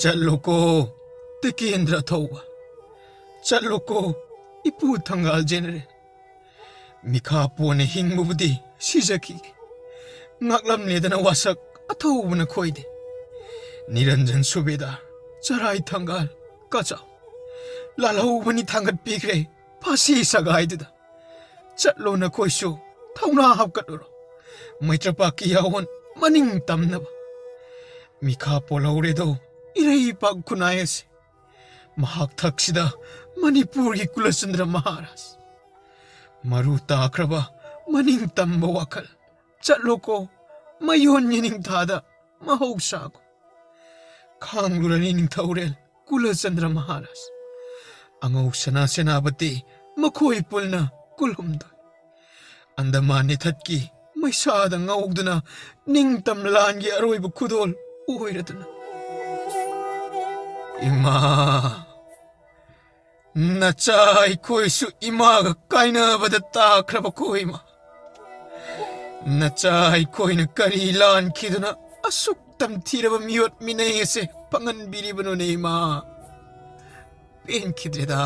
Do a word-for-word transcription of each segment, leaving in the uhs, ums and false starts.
ꯆꯠꯂꯣꯀꯣ, ꯇꯤꯀꯦꯟꯗ꯭ꯔ ꯑꯊꯧꯕ꯫ ꯆꯠꯂꯣꯀꯣ, ꯏꯄꯨ ꯊꯪꯒꯥꯜ ꯖꯦꯅꯦꯔꯦꯜ꯫ ꯃꯤꯈꯥ ꯄꯣꯟꯅ ꯍꯤꯡꯕꯕꯨꯗꯤ ꯁꯤꯖꯈꯤꯒꯦ, ꯉꯥꯛꯂꯝꯂꯦꯗꯅ ꯋꯥꯁꯛ ꯑꯊꯧꯕ ꯅꯈꯣꯏꯗꯤ꯫ ꯅꯤꯔꯟꯖꯟ ꯁꯨꯕꯦꯗꯥꯔ, ꯆꯔꯥꯏ ꯊꯪꯒꯥꯜ, ꯀꯆꯥꯎ, ꯂꯥꯜꯍꯧꯕꯅꯤ ꯊꯥꯡꯒꯠꯄꯤꯈ꯭ꯔꯦ ꯐꯥꯁꯤ ꯁꯒꯥꯏꯗꯨꯗ꯫ ꯆꯠꯂꯣ ꯅꯈꯣꯏꯁꯨ, ꯊꯧꯅꯥ ꯍꯥꯞꯀꯠꯂꯨꯔꯣ, ꯃꯩꯇ꯭ꯔꯄꯥꯛꯀꯤ ꯌꯥꯋꯣꯟ ꯃꯅꯤꯡ ꯇꯝꯅꯕ꯫ ꯃꯤꯈꯥ ꯄꯣꯜꯍꯧꯔꯦꯗꯣ ꯏꯔꯩꯄꯥꯛ ꯈꯨꯟꯅꯥꯏ ꯑꯁꯤ꯫ ꯃꯍꯥꯛ ꯊꯛꯁꯤꯗ ꯃꯅꯤꯄꯨꯔꯒꯤ ꯀꯨꯂꯆꯟꯗ꯭ꯔ ꯃꯍꯥꯔꯥꯖ꯫ ꯃꯔꯨ ꯇꯥꯈ꯭ꯔꯕ ꯃꯅꯤꯡ ꯇꯝꯕ ꯋꯥꯈꯜ꯫ ꯆꯠꯂꯣꯀꯣ, ꯃꯌꯣꯟ ꯌꯦꯅꯤꯡꯊꯥꯗ ꯃꯍꯧꯁꯥꯒꯨꯝ꯫ ꯈꯥꯡꯂꯨꯔꯅꯤ ꯅꯤꯡꯊꯧꯔꯦꯜ ꯀꯨꯂꯆꯟꯗ꯭ꯔ ꯃꯍꯥꯔꯥꯖ꯫ ꯑꯉꯧ ꯁꯅꯥ ꯁꯦꯅꯥꯄꯇꯤ ꯃꯈꯣꯏ ꯄꯨꯟꯅ ꯀꯨꯜꯍꯨꯝꯗꯣꯏ꯫ ꯑꯟꯗꯃꯥꯟ ꯏꯊꯠꯀꯤ ꯃꯩꯁꯥꯗ ꯉꯧꯗꯨꯅ ꯅꯤꯡꯇꯝ ꯂꯥꯟꯒꯤ ꯑꯔꯣꯏꯕ ꯈꯨꯗꯣꯜ ꯑꯣꯏꯔꯗꯨꯅ꯫ ꯏꯃꯥ! ꯅꯆꯥ ꯑꯩꯈꯣꯏꯁꯨ ꯏꯃꯥꯒ ꯀꯥꯏꯅꯕꯗ ꯇꯥꯈ꯭ꯔꯕ ꯀꯣ ꯏꯃꯥ꯫ ꯅꯆꯥ ꯑꯩꯈꯣꯏꯅ ꯀꯔꯤ ꯂꯥꯟꯈꯤꯗꯨꯅ ꯑꯁꯨꯛ ꯇꯝꯊꯤꯔꯕ ꯃꯤꯑꯣꯠ ꯃꯤꯅꯩ ꯑꯁꯦ ꯐꯪꯍꯟꯕꯤꯔꯤꯕꯅꯣꯅꯦ ꯏꯃꯥ? ꯄꯦꯟꯈꯤꯗ꯭ꯔꯦꯗ,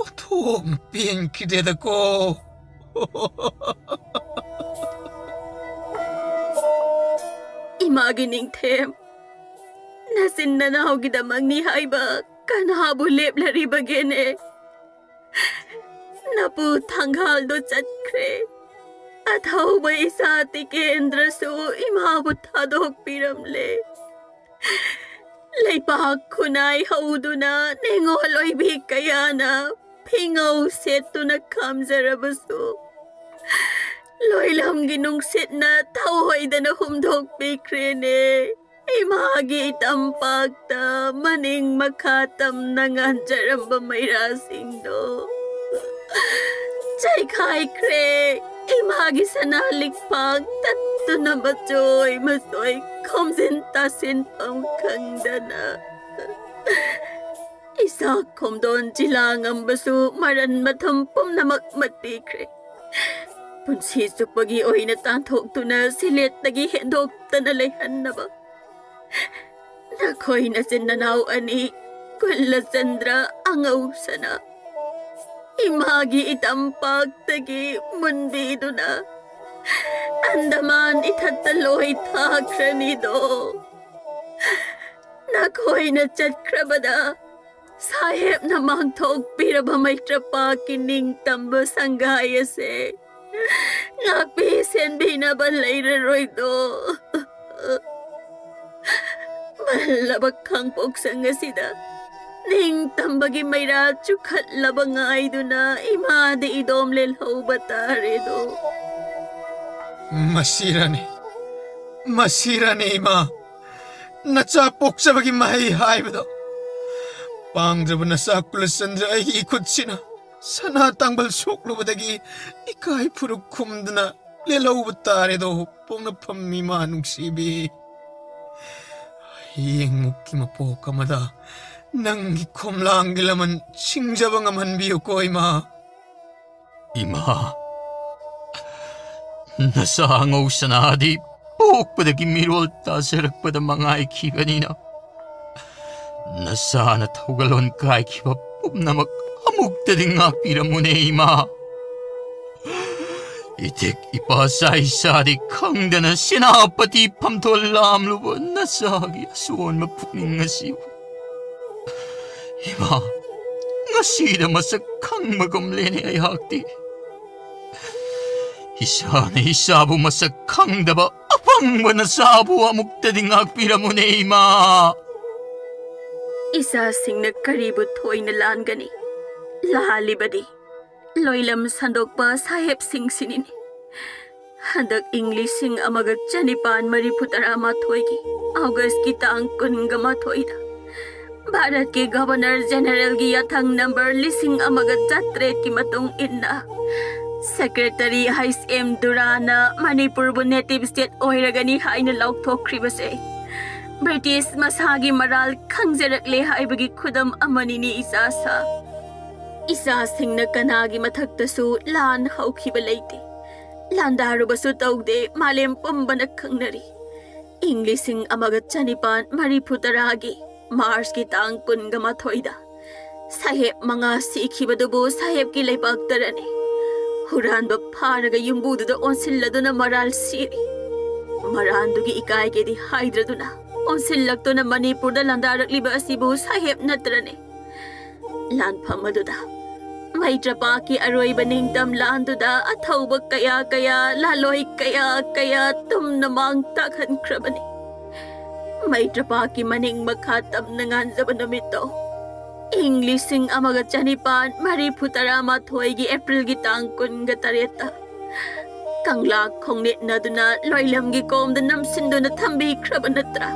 ꯑꯣꯟꯊꯣꯛꯅ ꯄꯦꯟꯈꯤꯗ꯭ꯔꯦꯗꯀꯣ꯫ ꯏꯃꯥꯒꯤ ꯅꯤꯡꯊꯦꯝ, ꯅꯆꯤꯟ ꯅꯅꯥꯎꯒꯤꯗꯃꯛꯅꯤ ꯍꯥꯏꯕ ꯀꯅꯥꯕꯨ ꯂꯦꯞꯂꯔꯤꯕꯒꯦꯅꯦ? ꯅꯄꯨ ꯊꯪꯒꯥꯜꯗꯣ ꯆꯠꯈ꯭ꯔꯦ꯫ ꯑꯊꯧꯕ ꯏꯆꯥ ꯇꯤꯀꯦꯟꯗ꯭ꯔꯁꯨ ꯏꯃꯥꯕꯨ ꯊꯥꯗꯣꯛꯄꯤꯔꯝꯂꯦ꯫ ꯂꯩꯄꯥꯛ ꯈꯨꯟꯅꯥꯏ ꯍꯧꯗꯨꯅ ꯅꯤꯡꯉꯣꯜ ꯑꯣꯏꯕꯤ ꯀꯌꯥꯅ ꯐꯤꯉꯧ ꯁꯦꯠꯇꯨꯅ ꯈꯥꯝꯖꯔꯕꯁꯨ, ꯂꯣꯏꯂꯝꯒꯤ ꯅꯨꯡꯁꯤꯠꯅ ꯊꯧꯍꯣꯏꯗꯅ ꯍꯨꯝꯗꯣꯛꯄꯤꯈ꯭ꯔꯦꯅꯦ꯫ ꯏꯃꯥꯒꯤ ꯏꯇꯝꯄꯥꯛꯇ ꯃꯅꯤꯡ ꯃꯈꯥ ꯇꯝꯅ ꯉꯥꯟꯖꯔꯝꯕ ꯃꯩꯔꯥꯁꯤꯡꯗꯣ ꯆꯥꯏꯈꯥꯏꯈ꯭ꯔꯦ꯫ ꯏꯃꯥꯒꯤ ꯁꯅꯥ ꯂꯤꯛꯄꯥꯛ ꯇꯠꯇꯨꯅ ꯃꯆꯣꯏ ꯃꯆꯣꯏ ꯈꯣꯝꯖꯤꯟ ꯇꯥꯁꯤꯟꯐꯝ ꯈꯪꯗꯅ ꯏꯁꯥ ꯈꯣꯝꯗꯣꯟ ꯖꯤꯂꯥ ꯉꯝꯕꯁꯨ ꯃꯔꯟ ꯃꯊꯨꯝ ꯄꯨꯝꯅꯃꯛ ꯃꯠꯄꯤꯈ꯭ꯔꯦ꯫ ꯄꯨꯟꯁꯤ ꯆꯨꯞꯄꯒꯤ ꯑꯣꯏꯅ ꯇꯥꯟꯊꯣꯛꯇꯨꯅ ꯁꯤꯂꯦꯠꯇꯒꯤ ꯍꯦꯟꯗꯣꯛꯇꯅ ꯂꯩꯍꯟꯅꯕ ꯅꯈꯣꯏ ꯅꯆꯤꯟ ꯅꯅꯥꯎ ꯑꯅꯤ, ꯀꯨꯜꯂꯆꯟꯗ꯭ꯔ ꯑꯉꯧꯁꯅꯥ, ꯏꯃꯥꯒꯤ ꯏꯇꯝꯄꯥꯛꯇꯒꯤ ꯃꯨꯟꯕꯤꯗꯨꯅ ꯑꯟꯗꯃꯥꯟ ꯏꯊꯠꯇ ꯂꯣꯏ ꯊꯥꯈ꯭ꯔꯅꯤꯗꯣ꯫ ꯅꯈꯣꯏꯅ ꯆꯠꯈ꯭ꯔꯕꯗ ꯁꯥꯍꯦꯕꯅ ꯃꯥꯡꯊꯣꯛꯄꯤꯔꯕ ꯃꯩꯇ꯭ꯔꯄꯥꯛꯀꯤ ꯅꯤꯡꯇꯝꯕ ꯁꯪꯒꯥꯏ ꯑꯁꯦ ꯉꯥꯛꯄꯤ ꯁꯦꯟꯕꯤꯅꯕ ꯂꯩꯔꯔꯣꯏꯗꯣ꯫ ꯃꯜꯂꯕ ꯈꯥꯡꯄꯣꯛꯁꯪ ꯑꯁꯤꯗ ꯅꯤꯡꯇꯝꯕꯒꯤ ꯃꯩꯔꯥ ꯆꯨꯈꯠꯂꯕ ꯉꯥꯏꯗꯨꯅ ꯏꯃꯥꯗ ꯏꯗꯣꯝ ꯂꯦꯜꯍꯧꯕ ꯇꯥꯔꯦꯗꯣ꯫ ꯃꯁꯤꯔꯅꯤ, ꯃꯁꯤꯔꯅꯤ ꯏꯃꯥ, ꯅꯆꯥ ꯄꯣꯛꯆꯕꯒꯤ ꯃꯍꯩ ꯍꯥꯏꯕꯗꯣ꯫ ꯄꯥꯡꯗ꯭ꯔꯕ ꯅꯆꯥ ꯀꯨꯂꯆꯟꯗ꯭ꯔ ꯑꯩꯒꯤ ꯏꯈꯨꯠꯁꯤꯅ ꯁꯅꯥ ꯇꯥꯡꯕꯜ ꯁꯣꯛꯂꯨꯕꯗꯒꯤ ꯏꯀꯥꯏ ꯐꯨꯔꯨꯛ ꯈꯨꯝꯗꯨꯅ ꯂꯦꯜꯍꯧꯕ ꯇꯥꯔꯦꯗꯣ, ꯄꯣꯛꯅꯐꯝ ꯏꯃꯥ ꯅꯨꯡꯁꯤꯕꯤ꯫ ꯍꯌꯦꯡꯃꯨꯛꯀꯤ ꯃꯄꯣꯛ ꯑꯃꯗ ꯅꯪꯒꯤ ꯈꯣꯝꯂꯥꯡꯒꯤ ꯂꯃꯟ ꯁꯤꯡꯖꯕ ꯉꯝꯍꯟꯕꯤꯌꯨꯀꯣ ꯏꯃꯥ꯫ ꯏꯃꯥ, ꯅꯆꯥ ꯑꯉꯧ ꯁꯅꯥꯗꯤ ꯄꯣꯛꯄꯗꯒꯤ ꯃꯤꯔꯣꯜ ꯇꯥꯖꯔꯛꯄꯗ ꯃꯉꯥꯏꯈꯤꯕꯅꯤꯅ, ꯅꯆꯥꯅ ꯊꯧꯒꯜꯂꯣꯟ ꯀꯥꯏꯈꯤꯕ ꯄꯨꯝꯅꯃꯛ ꯑꯃꯨꯛꯇꯗꯤ ꯉꯥꯛꯄꯤꯔꯝꯃꯨꯅꯦ ꯏꯃꯥ꯫ ꯏꯇꯤꯛ ꯏꯄꯥ ꯆꯥꯏ ꯆꯥꯗꯦ ꯈꯪꯗꯅ ꯁꯦꯅꯥꯄꯇꯤ ꯐꯝꯊꯣꯜ ꯂꯥꯝꯂꯨꯕ ꯅꯆꯥꯒꯤ ꯑꯁꯣꯟꯕ ꯄꯨꯛꯅꯤꯡ ꯑꯁꯤꯕꯨ ꯏꯃꯥ, ꯉꯁꯤꯗ ꯃꯁꯛ ꯈꯪꯕꯒꯨꯝꯂꯦꯅꯦ ꯑꯩꯍꯥꯛꯇꯤ꯫ ꯏꯁꯥꯅ ꯏꯁꯥꯕꯨ ꯃꯁꯛ ꯈꯪꯗꯕ ꯑꯄꯪꯕ ꯅꯆꯥꯕꯨ ꯑꯃꯨꯛꯇꯗꯤ ꯉꯥꯛꯄꯤꯔꯝꯃꯨꯅꯦ ꯏꯃꯥ꯫ ꯏꯆꯥꯁꯤꯡꯅ ꯀꯔꯤꯕꯨ ꯊꯣꯏꯅ ꯂꯥꯟꯒꯅꯤ? ꯂꯥꯜꯂꯤꯕꯗꯤ ꯂꯣꯏꯂꯝ ꯁꯟꯗꯣꯛꯄ ꯁꯥꯍꯦꯕꯁꯤꯡꯁꯤꯅꯤꯅꯦ꯫ ꯍꯟꯗꯛ ꯏꯪ ꯂꯤꯁꯤꯡ ꯑꯃꯒ ꯆꯅꯤꯄꯥꯟ ꯃꯔꯤꯐꯨ ꯇꯔꯥꯃꯥꯊꯣꯏꯒꯤ ꯑꯣꯒꯁꯀꯤ ꯇꯥꯡ ꯀꯨꯟꯒ ꯃꯥꯊꯣꯏꯗ ꯚꯥꯔꯠꯀꯤ ꯒꯚꯔꯅꯔ ꯖꯦꯅꯔꯦꯜꯒꯤ ꯌꯥꯊꯪ ꯅꯝꯕꯔ ꯂꯤꯁꯤꯡ ꯑꯃꯒ ꯆꯥꯇ꯭ꯔꯦꯠꯀꯤ ꯃꯇꯨꯡ ꯏꯟꯅ ꯁꯦꯀ꯭ꯔꯦꯇꯔꯤ ꯍꯩꯆ ꯑꯦꯝ ꯗꯨꯔꯥꯅ ꯃꯅꯤꯄꯨꯔꯕꯨ ꯅꯦꯇꯤꯚ ꯁ꯭ꯇꯦꯠ ꯑꯣꯏꯔꯒꯅꯤ ꯍꯥꯏꯅ ꯂꯥꯎꯊꯣꯛꯈ꯭ꯔꯤꯕꯁꯦ ꯕ꯭ꯔꯤꯇꯤꯁ ꯃꯁꯥꯒꯤ ꯃꯔꯥꯜ ꯈꯪꯖꯔꯛꯂꯦ ꯍꯥꯏꯕꯒꯤ ꯈꯨꯗꯝ ꯑꯃꯅꯤꯅꯦ ꯏꯆꯥꯁꯥ꯫ ꯏꯆꯥꯁꯤꯡꯅ ꯀꯅꯥꯒꯤ ꯃꯊꯛꯇꯁꯨ ꯂꯥꯟ ꯍꯧꯈꯤꯕ ꯂꯩꯇꯦ꯫ ꯂꯥꯟꯗꯥꯔꯨꯕꯁꯨ ꯇꯧꯗꯦ, ꯃꯥꯂꯦꯝ ꯄꯨꯝꯕꯅ ꯈꯪꯅꯔꯤ꯫ ꯏꯪ ꯂꯤꯁꯤꯡ ꯑꯃꯒ ꯆꯅꯤꯄꯥꯟ ꯃꯔꯤꯐꯨ ꯇꯔꯥꯒꯤ ꯃꯥꯔꯆꯀꯤ ꯇꯥꯡ ꯀꯨꯟꯒ ꯃꯥꯊꯣꯏꯗ ꯁꯥꯍꯦꯕ ꯃꯉꯥ ꯁꯤꯈꯤꯕꯗꯨꯕꯨ ꯁꯥꯍꯦꯕꯀꯤ ꯂꯩꯕꯥꯛꯇꯔꯅꯤ꯫ ꯍꯨꯔꯥꯟꯕ ꯐꯥꯔꯒ ꯌꯨꯝꯕꯨꯗꯨꯗ ꯑꯣꯟꯁꯤꯜꯂꯗꯨꯅ ꯃꯔꯥꯜ ꯁꯤꯔꯤ꯫ ꯃꯔꯥꯟꯗꯨꯒꯤ ꯏꯀꯥꯏꯒꯦꯗꯤ ꯍꯥꯏꯗ꯭ꯔꯗꯨꯅ ꯑꯣꯟꯁꯤꯜꯂꯛꯇꯨꯅ ꯃꯅꯤꯄꯨꯔꯗ ꯂꯥꯟꯗꯥꯔꯛꯂꯤꯕ ꯑꯁꯤꯕꯨ ꯁꯥꯍꯦꯕ ꯅꯠꯇ꯭ꯔꯅꯦ? ꯂꯥꯟꯐꯝ ꯑꯗꯨꯗ ꯃꯩꯇ꯭ꯔꯄꯥꯛꯀꯤ ꯑꯔꯣꯏꯕ ꯅꯤꯡꯇꯝ ꯂꯥꯟꯗꯨꯗ ꯑꯊꯧꯕ ꯀꯌꯥ ꯀꯌꯥ, ꯂꯥꯂꯣꯏ ꯀꯌꯥ ꯀꯌꯥ ꯇꯨꯝꯅ ꯃꯥꯡ ꯇꯥꯛꯍꯟꯈ꯭ꯔꯕꯅꯤ꯫ ꯃꯩꯇ꯭ꯔꯄꯥꯛꯀꯤ ꯃꯅꯤꯡ ꯃꯈꯥ ꯇꯝꯅ ꯉꯥꯟꯖꯕ ꯅꯨꯃꯤꯠꯇꯣ ꯏꯪ ꯂꯤꯁꯤꯡ ꯑꯃꯒ ꯆꯅꯤꯄꯥꯟ ꯃꯔꯤꯐꯨ ꯇꯔꯥꯃꯥꯊꯣꯏꯒꯤ ꯑꯦꯄ꯭ꯔꯤꯜꯒꯤ ꯇꯥꯡ ꯀꯨꯟꯒ ꯇꯔꯦꯠꯇ ꯀꯪꯂꯥ ꯈꯣꯡꯅꯦꯠꯅꯗꯨꯅ ꯂꯣꯏꯂꯝꯒꯤ ꯀꯣꯝꯗ ꯅꯝꯁꯤꯟꯗꯨꯅ ꯊꯝꯕꯤꯈ꯭ꯔꯕ ꯅꯠꯇ꯭ꯔꯥ?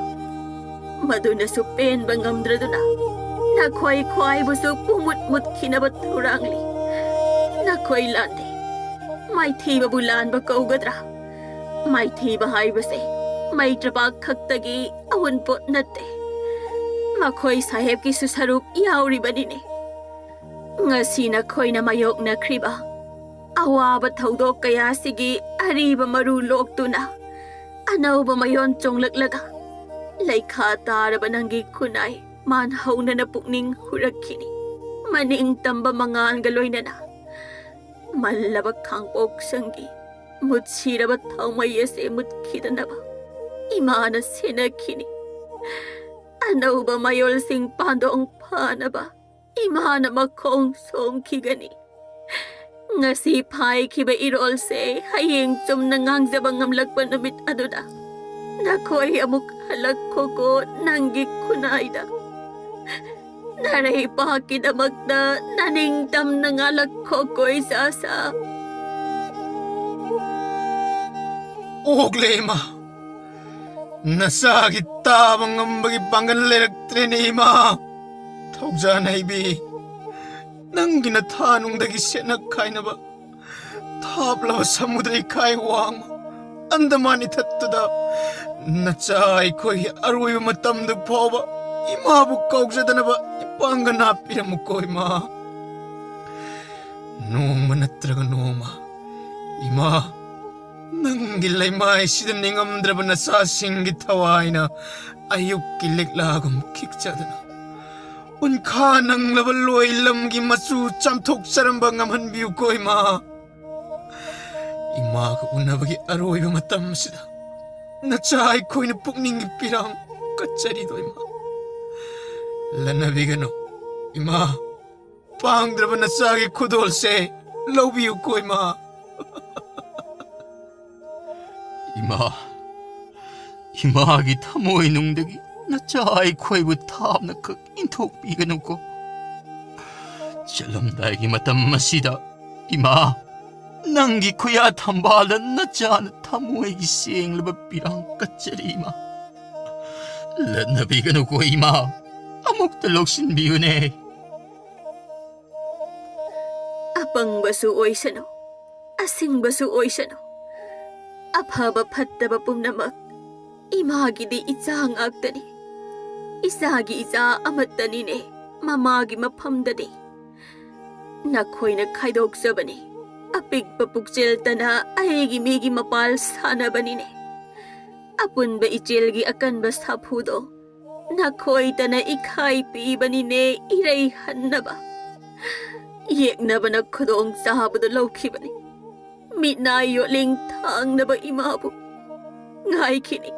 ꯃꯗꯨꯅꯁꯨ ꯄꯦꯟꯕ ꯉꯝꯗ꯭ꯔꯗꯨꯅ ꯅꯈꯣꯏ ꯈ꯭ꯋꯥꯏꯕꯨꯁꯨ ꯄꯨꯃꯨꯠ ꯃꯨꯠꯈꯤꯅꯕ ꯊꯧꯔꯥꯡꯂꯤ꯫ ꯅꯈꯣꯏ ꯂꯥꯟꯗꯦ꯫ ꯃꯥꯏꯊꯤꯕꯕꯨ ꯂꯥꯟꯕ ꯀꯧꯒꯗ꯭ꯔꯥ? ꯃꯥꯏꯊꯤꯕ ꯍꯥꯏꯕꯁꯦ ꯃꯩꯇ꯭ꯔꯄꯥꯛ ꯈꯛꯇꯒꯤ ꯑꯋꯨꯟꯄꯣꯠ ꯅꯠꯇꯦ꯫ ꯃꯈꯣꯏ ꯁꯥꯍꯦꯕꯀꯤꯁꯨ ꯁꯔꯨꯛ ꯌꯥꯎꯔꯤꯕꯅꯤꯅꯦ꯫ ꯉꯁꯤ ꯅꯈꯣꯏꯅ ꯃꯥꯌꯣꯛꯅꯈ꯭ꯔꯤꯕ ꯑꯋꯥꯕ ꯊꯧꯗꯣꯛ ꯀꯌꯥꯁꯤꯒꯤ ꯑꯔꯤꯕ ꯃꯔꯨ ꯂꯣꯛꯇꯨꯅ ꯑꯅꯧꯕ ꯃꯌꯣꯟ ꯆꯣꯡꯂꯛꯂꯒ ꯂꯩꯈꯥ ꯇꯥꯔꯕ ꯅꯪꯒꯤ ꯈꯨꯟꯅꯥꯏ ꯃꯥꯟꯍꯧꯅꯅ ꯄꯨꯛꯅꯤꯡ ꯍꯨꯔꯛꯈꯤꯅꯤ꯫ ꯃꯅꯤꯡ ꯇꯝꯕ ꯃꯉꯥꯜꯒ ꯂꯣꯏꯅꯅ ꯃꯜꯂꯕ ꯈꯥꯡꯄꯣꯛꯁꯪꯒꯤ ꯃꯨꯠꯁꯤꯔꯕ ꯊꯥꯎꯃꯩ ꯑꯁꯦ ꯃꯨꯠꯈꯤꯗꯅꯕ ꯏꯃꯥꯅ ꯁꯦꯟꯅꯈꯤꯅꯤ꯫ ꯑꯅꯧꯕ ꯃꯌꯣꯜꯁꯤꯡ ꯄꯥꯟꯗꯣꯡ ꯐꯥꯅꯕ ꯏꯃꯥꯅ ꯃꯈꯣꯡ ꯁꯣꯡꯈꯤꯒꯅꯤ꯫ ꯉꯁꯤ ꯐꯥꯏꯈꯤꯕ ꯏꯔꯣꯜꯁꯦ ꯍꯌꯦꯡ ꯆꯨꯝꯅ ꯉꯥꯡꯖꯕ ꯉꯝꯂꯛꯄ ꯅꯨꯃꯤꯠ ꯑꯗꯨꯗ ꯅꯈꯣꯏ ꯑꯃꯨꯛ ꯍꯜꯂꯛꯈꯣꯀꯣ ꯅꯪꯒꯤ ꯈꯨꯟꯅꯥꯏꯗ꯫ ꯅꯔꯩꯄꯥꯛꯀꯤꯗꯃꯛꯇ ꯅꯅꯤꯡꯇꯝꯅ ꯉꯥꯜꯂꯛꯈꯣꯀꯣ ꯏꯆꯥꯁꯥ꯫ ꯑꯣꯛꯂꯦ ꯏꯃꯥ, ꯅꯆꯥꯒꯤ ꯇꯥꯕ ꯉꯝꯕꯒꯤ ꯄꯥꯡꯒꯜ ꯂꯩꯔꯛꯇ꯭ꯔꯦꯅꯦ ꯏꯃꯥ꯫ ꯊꯧꯖꯥꯟ ꯍꯩꯕꯤ, ꯅꯪꯒꯤ ꯅꯊꯥꯅꯨꯡꯗꯒꯤ ꯁꯦꯠꯅ ꯈꯥꯏꯅꯕ ꯊꯥꯞꯂꯕ ꯁꯃꯨꯗ꯭ꯔ ꯏꯈꯥꯏ ꯋꯥꯡꯃ ꯑꯟꯗꯃꯥꯟ ꯏꯊꯠꯇꯨꯗ ꯅꯆꯥ ꯑꯩꯈꯣꯏꯒꯤ ꯑꯔꯣꯏꯕ ꯃꯇꯝꯗꯨ ꯐꯥꯎꯕ ꯏꯃꯥꯕꯨ ꯀꯥꯎꯖꯗꯅꯕ ꯏꯄꯥꯡꯒꯅꯥ ꯄꯤꯔꯝꯃꯨꯀꯣ ꯏꯃꯥ꯫ ꯅꯣꯡꯃ ꯅꯠꯇ꯭ꯔꯒ ꯅꯣꯡꯃ ꯏꯃꯥ, ꯅꯪꯒꯤ ꯂꯩꯃꯥꯏꯁꯤꯗ ꯅꯤꯡꯉꯝꯗ꯭ꯔꯕ ꯅꯆꯥꯁꯤꯡꯒꯤ ꯊꯋꯥꯏꯅ ꯑꯌꯨꯛꯀꯤ ꯂꯤꯛꯂꯥꯒꯨꯝ ꯈꯤꯛꯆꯗꯨꯅ, ꯎꯟꯈꯥ ꯅꯪꯂꯕ ꯂꯣꯏ ꯂꯝꯒꯤ ꯃꯆꯨ ꯆꯥꯝꯊꯣꯛꯆꯔꯝꯕ ꯉꯝꯍꯟꯕꯤꯌꯨꯀꯣ, ꯏꯃꯥ꯫ ꯏꯃꯥꯒ ꯎꯅꯕꯒꯤ ꯑꯔꯣꯏꯕ ꯃꯇꯝ ꯑꯁꯤꯗ ꯅꯆꯥ ꯑꯩꯈꯣꯏꯅ ꯄꯨꯛꯅꯤꯡꯒꯤ ꯄꯤꯔꯥꯡ ꯀꯠꯆꯔꯤꯗꯣ, ꯏꯃꯥ꯫ ꯂꯟꯅꯕꯤꯒꯅꯨ, ꯏꯃꯥ꯫ ꯄꯥꯡꯗ꯭ꯔꯕ ꯅꯆꯥꯒꯤ ꯈꯨꯗꯣꯜꯁꯦ ꯂꯧꯕꯤꯌꯨꯀꯣ, ꯏꯃꯥ꯫ ꯏꯃꯥ, ꯏꯃꯥꯒꯤ ꯊꯃꯣꯏꯅꯨꯡꯗꯒꯤ ꯅꯆꯥ ꯑꯩꯈꯣꯏꯕꯨ ꯊꯥꯞꯅ ꯈꯛ ꯏꯟꯊꯣꯛꯄꯤꯒꯅꯨꯀꯣ꯫ ꯆꯠꯂꯝꯗꯥꯏꯒꯤ ꯃꯇꯝ ꯑꯁꯤꯗ, ꯏꯃꯥ, ꯅꯪꯒꯤ ꯈꯨꯌꯥ ꯊꯝꯕꯥꯜꯗ ꯅꯆꯥꯅ ꯊꯃꯣꯏꯒꯤ ꯁꯦꯡꯂꯕ ꯄꯤꯔꯥꯡ ꯀꯠꯆꯔꯤ, ꯏꯃꯥ꯫ ꯂꯟꯅꯕꯤꯒꯅꯨꯀꯣ, ꯏꯃꯥ꯫ ꯑꯃꯨꯛꯇ ꯂꯧꯁꯤꯟꯕꯤꯌꯨꯅꯦ꯫ ꯑꯄꯪꯕꯁꯨ ꯑꯣꯏꯁꯅꯨ, ꯑꯁꯤꯡꯕꯁꯨ ꯑꯣꯏꯁꯅꯨ, ꯑꯐꯕ ꯐꯠꯇꯕ ꯄꯨꯝꯅꯃꯛ ꯏꯃꯥꯒꯤꯗꯤ ꯏꯆꯥ ꯉꯥꯛꯇꯅꯤ꯫ ꯏꯆꯥꯒꯤ ꯏꯆꯥ ꯑꯃꯠꯇꯅꯤꯅꯦ, ꯃꯃꯥꯒꯤ ꯃꯐꯝꯗꯗꯤ꯫ ꯅꯈꯣꯏꯅ ꯈꯥꯏꯗꯣꯛꯆꯕꯅꯤ꯫ ꯑꯄꯤꯛꯄ ꯄꯨꯛꯆꯦꯜꯇꯅ ꯑꯩꯒꯤ ꯃꯤꯒꯤ ꯃꯄꯥꯜ ꯁꯥꯟꯅꯕꯅꯤꯅꯦ꯫ ꯑꯄꯨꯟꯕ ꯏꯆꯦꯜꯒꯤ ꯑꯀꯟꯕ ꯁꯥꯐꯨꯗꯣ ꯅꯈꯣꯏꯇꯅ ꯏꯈꯥꯏ ꯄꯤꯕꯅꯤꯅꯦ, ꯏꯔꯩ ꯍꯟꯅꯕ꯫ ꯌꯦꯛꯅꯕꯅ ꯈꯨꯗꯣꯡ ꯆꯥꯕꯗꯨ ꯂꯧꯈꯤꯕꯅꯤ꯫ ꯃꯤꯠꯅꯥꯏ ꯌꯣꯠꯂꯤꯡ ꯊꯥꯡꯅꯕ ꯏꯃꯥꯕꯨ ꯉꯥꯏꯈꯤꯅꯤ꯫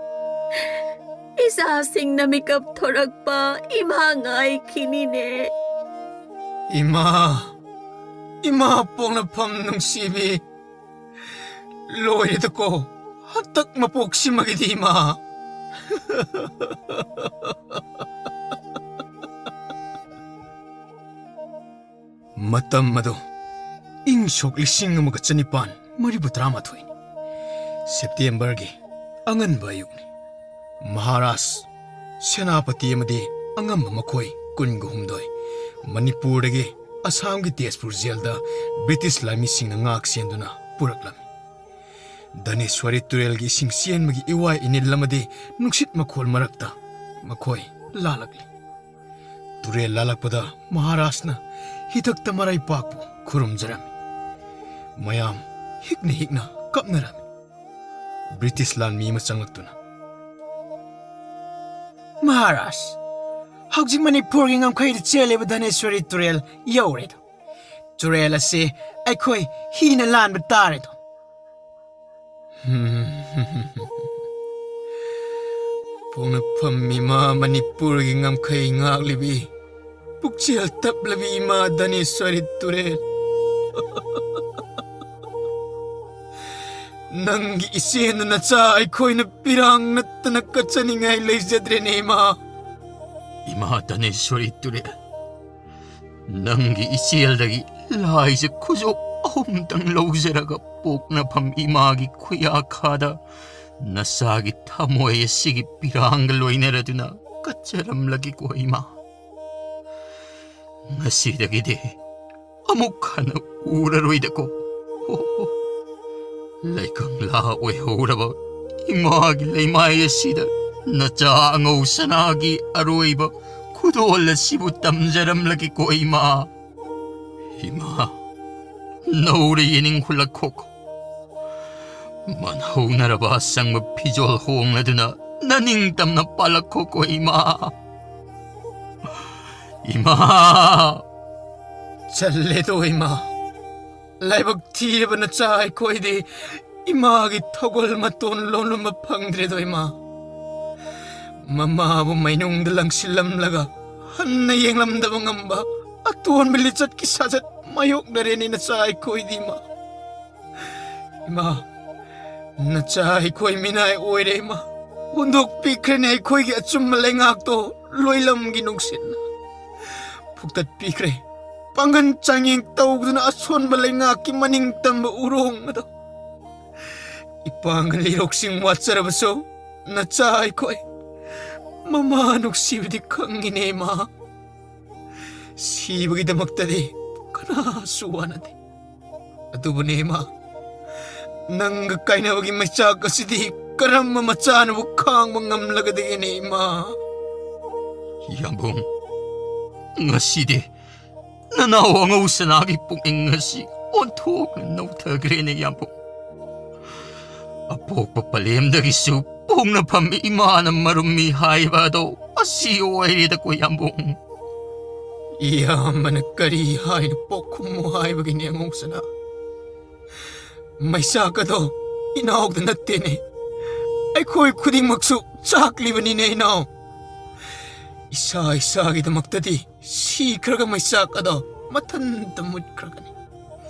ꯏꯆꯥꯁꯤꯡꯅ ꯃꯤꯀꯞ ꯊꯣꯔꯛꯄ ꯏꯃꯥ ꯉꯥꯏꯈꯤꯅꯤꯅꯦ꯫ ꯏꯃꯥ, ꯏꯃꯥ ꯄꯣꯛꯅꯐꯝ ꯅꯨꯡꯁꯤꯕꯤ꯫ ꯂꯣꯏꯔꯦꯗꯀꯣ, ꯍꯟꯇꯛ ꯃꯄꯣꯛꯁꯤꯃꯒꯤꯗꯤ, ꯏꯃꯥ꯫ ꯃꯇꯝ ꯑꯗꯣ ꯏꯪ ꯁꯣꯛ ꯂꯤꯁꯤꯡ ꯑꯃꯒ ꯆꯅꯤꯄꯥꯟ ꯃꯔꯤꯐꯨ ꯇꯔꯥꯃꯥꯊꯣꯏꯅꯤ꯫ ꯁꯦꯞꯇꯦꯝꯕꯔꯒꯤ ꯑꯉꯟꯕ ꯑꯌꯨꯛꯅꯤ꯫ ꯃꯍꯥꯔꯥꯖ, ꯁꯦꯅꯥꯄꯇꯤ ꯑꯃꯗꯤ ꯑꯉꯝꯕ ꯃꯈꯣꯏ ꯀꯨꯟꯒ ꯍꯨꯝꯗꯣꯏ ꯃꯅꯤꯄꯨꯔꯗꯒꯤ ꯑꯁꯥꯝꯒꯤ ꯇꯦꯖꯄꯨꯔ ꯖꯦꯜꯗ ꯕ꯭ꯔꯤꯇꯤꯁ ꯂꯥꯟꯃꯤꯁꯤꯡꯅ ꯉꯥꯛ ꯁꯦꯟꯗꯨꯅ ꯄꯨꯔꯛꯂꯝꯃꯤ꯫ ꯙꯅꯦꯁ꯭ꯋꯔꯤ ꯇꯨꯔꯦꯜꯒꯤ ꯏꯁꯤꯡ ꯆꯦꯟꯕꯒꯤ ꯏꯋꯥ ꯏꯅꯤꯜ ꯑꯃꯗꯤ ꯅꯨꯡꯁꯤꯠ ꯃꯈꯣꯜ ꯃꯔꯛꯇ ꯃꯈꯣꯏ ꯂꯥꯜꯂꯛꯂꯤ꯫ ꯇꯨꯔꯦꯜ ꯂꯥꯜꯂꯛꯄꯗ ꯃꯍꯥꯔꯥꯖꯅ ꯍꯤꯊꯛꯇ ꯃꯔꯥꯏꯄꯥꯛꯄꯨ ꯈꯨꯔꯨꯝꯖꯔꯝꯃꯤ꯫ ꯃꯌꯥꯝ ꯍꯤꯛꯅ ꯍꯤꯛꯅ ꯀꯞꯅꯔꯝꯃꯤ꯫ ꯕ꯭ꯔꯤꯇꯤꯁ ꯂꯥꯟꯃꯤ ꯑꯃ ꯆꯪꯂꯛꯇꯨꯅ, "ꯃꯍꯥꯔꯥꯖ, ꯍꯧꯖꯤꯛ ꯃꯅꯤꯄꯨꯔꯒꯤ ꯉꯝꯈꯩꯗ ꯆꯦꯜꯂꯤꯕ ꯙꯅꯦꯁ꯭ꯋꯔꯤ ꯇꯨꯔꯦꯜ ꯌꯧꯔꯦꯗꯣ꯫ ꯇꯨꯔꯦꯜ ꯑꯁꯤ ꯑꯩꯈꯣꯏ ꯍꯤꯅ ꯂꯥꯟꯕ ꯇꯥꯔꯦꯗꯣ꯫" ꯄꯣꯛꯅꯐꯝ ꯏꯃꯥ, ꯃꯅꯤꯄꯨꯔꯒꯤ ꯉꯝꯈꯩ ꯉꯥꯛꯂꯤꯕꯤ, ꯄꯨꯛꯆꯦꯜ ꯇꯞꯂꯕꯤ ꯏꯃꯥ ꯙꯅꯦꯁ꯭ꯋꯔꯤ ꯇꯨꯔꯦꯜ꯫ ꯅꯪꯒꯤ ꯏꯆꯦꯅ ꯅꯆꯥ ꯑꯩꯈꯣꯏꯅ ꯄꯤꯔꯥꯡ ꯅꯠꯇꯅ ꯀꯠꯆꯅꯤꯡꯉꯥꯏ ꯂꯩꯖꯗ꯭ꯔꯦꯅꯦ ꯏꯃꯥ꯫ ꯏꯃꯥ ꯙꯅꯦꯁ꯭ꯋꯔꯤ ꯇꯨꯔꯦꯜ, ꯅꯪꯒꯤ ꯏꯆꯦꯜꯗꯒꯤ ꯂꯥꯏꯖ ꯈꯨꯖꯣꯞ ꯑꯍꯨꯝꯇꯪ ꯂꯧꯖꯔꯒ ꯄꯣꯛꯅꯐꯝ ꯏꯃꯥꯒꯤ ꯈꯨꯌꯥꯈꯥꯗ ꯅꯆꯥꯒꯤ ꯊꯃꯣꯏ ꯑꯁꯤꯒꯤ ꯄꯤꯔꯥꯡꯒ ꯂꯣꯏꯅꯔꯗꯨꯅ ꯀꯠꯆꯔꯝꯂꯒꯦꯀꯣ ꯏꯃꯥ꯫ ꯉꯁꯤꯗꯒꯤꯗꯤ ꯑꯃꯨꯛ ꯍꯟꯅ ꯎꯔꯔꯣꯏꯗꯀꯣ꯫ ꯂꯩꯀꯪꯂꯥ ꯑꯣꯏꯍꯧꯔꯕ ꯏꯃꯥꯒꯤ ꯂꯩꯃꯥꯏ ꯑꯁꯤꯗ ꯅꯆꯥ ꯑꯉꯧ ꯁꯅꯥꯒꯤ ꯑꯔꯣꯏꯕ ꯈꯨꯗꯣꯜ ꯑꯁꯤꯕꯨ ꯇꯝꯖꯔꯝꯂꯒꯦꯀꯣ ꯏꯃꯥ꯫ ꯏꯃꯥ, ꯅꯧꯔ ꯌꯦꯅꯤꯡ ꯍꯨꯜꯂꯛꯈꯣꯀꯣ꯫ ꯃꯟꯍꯧꯅꯔꯕ ꯑꯁꯪꯕ ꯐꯤꯖꯣꯜ ꯍꯣꯡꯂꯗꯨꯅ ꯅꯅꯤꯡꯇꯝꯅ ꯄꯥꯜꯂꯛꯈꯣꯀꯣ ꯏꯃꯥ꯫ ꯏꯃꯥ! ꯆꯜꯂꯦꯗꯣ ꯏꯃꯥ꯫ ꯂꯥꯏꯕꯛ ꯊꯤꯔꯕ ꯅꯆꯥ ꯑꯩꯈꯣꯏꯗꯤ ꯏꯃꯥꯒꯤ ꯊꯧꯒꯜ ꯃꯇꯣꯟ ꯂꯣꯜꯂꯝꯕ ꯐꯪꯗ꯭ꯔꯦꯗꯣ ꯏꯃꯥ꯫ ꯃꯃꯥꯕꯨ ꯃꯩꯅꯨꯡꯗ ꯂꯪꯁꯤꯜꯂꯝꯂꯒ ꯍꯟꯅ ꯌꯦꯡꯂꯝꯗꯕ ꯉꯝꯕ ꯑꯇꯣꯟꯕ ꯂꯤꯆꯠꯀꯤ ꯁꯥꯖꯠ ꯃꯥꯌꯣꯛꯅꯔꯦꯅꯦ ꯅꯆꯥ ꯑꯩꯈꯣꯏꯗꯤ ꯏꯃꯥ꯫ ꯏꯃꯥ, ꯅꯆꯥ ꯑꯩꯈꯣꯏ ꯃꯤꯅꯥꯏ ꯑꯣꯏꯔꯦ ꯏꯃꯥ꯫ ꯍꯨꯟꯗꯣꯛꯄꯤꯈ꯭ꯔꯦꯅꯦ ꯑꯩꯈꯣꯏꯒꯤ ꯑꯆꯨꯝꯕ ꯂꯩꯉꯥꯛꯇꯣ ꯂꯣꯏꯂꯝꯒꯤ ꯅꯨꯡꯁꯤꯠꯅ꯫ ꯐꯨꯛꯇꯠꯄꯤꯈ꯭ꯔꯦ꯫ ꯄꯥꯡꯒꯟ ꯆꯥꯡꯌꯦꯡ ꯇꯧꯗꯨꯅ ꯑꯁꯣꯟꯕ ꯂꯩꯉꯥꯛꯀꯤ ꯃꯅꯤꯡ ꯇꯝꯕ ꯎꯔꯣꯡ ꯑꯗꯣ꯫ ꯏꯄꯥꯡꯒꯜ ꯏꯔꯣꯛꯁꯤꯡ ꯋꯥꯠꯆꯔꯕꯁꯨ ꯅꯆꯥ ꯑꯩꯈꯣꯏ ꯃꯃꯥ ꯅꯨꯡꯁꯤꯕꯗꯤ ꯈꯪꯉꯤꯅꯦ ꯏꯃꯥ꯫ ꯁꯤꯕꯒꯤꯗꯃꯛꯇꯗꯤ ꯀꯅꯥꯁꯨ ꯋꯥꯅꯗꯦ꯫ ꯑꯗꯨꯕꯨꯅꯦ ꯏꯃꯥ, ꯅꯪꯒ ꯀꯥꯏꯅꯕꯒꯤ ꯃꯩꯆꯥꯛ ꯑꯁꯤꯗꯤ ꯀꯔꯝꯕ ꯃꯆꯥꯅꯕꯨ ꯈꯥꯡꯕ ꯉꯝꯂꯒꯗꯒꯦꯅꯦ ꯏꯃꯥ? ꯌꯥꯝꯕꯨꯡ, ꯉꯁꯤꯗꯤ ꯅꯅꯥꯎ ꯑꯉꯧ ꯁꯅꯥꯒꯤ ꯄꯨꯛꯅꯤꯡ ꯑꯁꯤ ꯑꯣꯟꯊꯣꯛꯅ ꯅꯧꯊꯈ꯭ꯔꯦꯅꯦ ꯌꯥꯝꯕꯨꯡ꯫ ꯑꯄꯣꯛꯄ ꯄꯂꯦꯝꯗꯒꯤꯁꯨ ꯄꯣꯛꯅꯐꯝ ꯏꯃꯥꯅ ꯃꯔꯨꯝꯃꯤ ꯍꯥꯏꯕ ꯑꯗꯣ ꯑꯁꯤ ꯑꯣꯏꯔꯦꯗꯀꯣ ꯌꯥꯝꯕꯨꯡ꯫ ꯏꯌꯥꯝꯕꯅ ꯀꯔꯤ ꯍꯥꯏꯅ ꯄꯣꯛꯈꯨꯝꯃꯨ ꯍꯥꯏꯕꯒꯤꯅꯦ ꯑꯉꯧꯁꯅꯥ? ꯃꯩꯆꯥꯛ ꯑꯗꯣ ꯏꯅꯥꯎꯗ ꯅꯠꯇꯦꯅꯦ, ꯑꯩꯈꯣꯏ ꯈꯨꯗꯤꯡꯃꯛꯁꯨ ꯆꯥꯛꯂꯤꯕꯅꯤꯅꯦ ꯏꯅꯥꯎ꯫ ꯏꯁꯥ ꯏꯁꯥꯒꯤꯗꯃꯛꯇꯗꯤ ꯁꯤꯈ꯭ꯔꯒ ꯃꯩꯆꯥꯛ ꯑꯗꯣ ꯃꯊꯟꯇ ꯃꯨꯠꯈ꯭ꯔꯒꯅꯤ꯫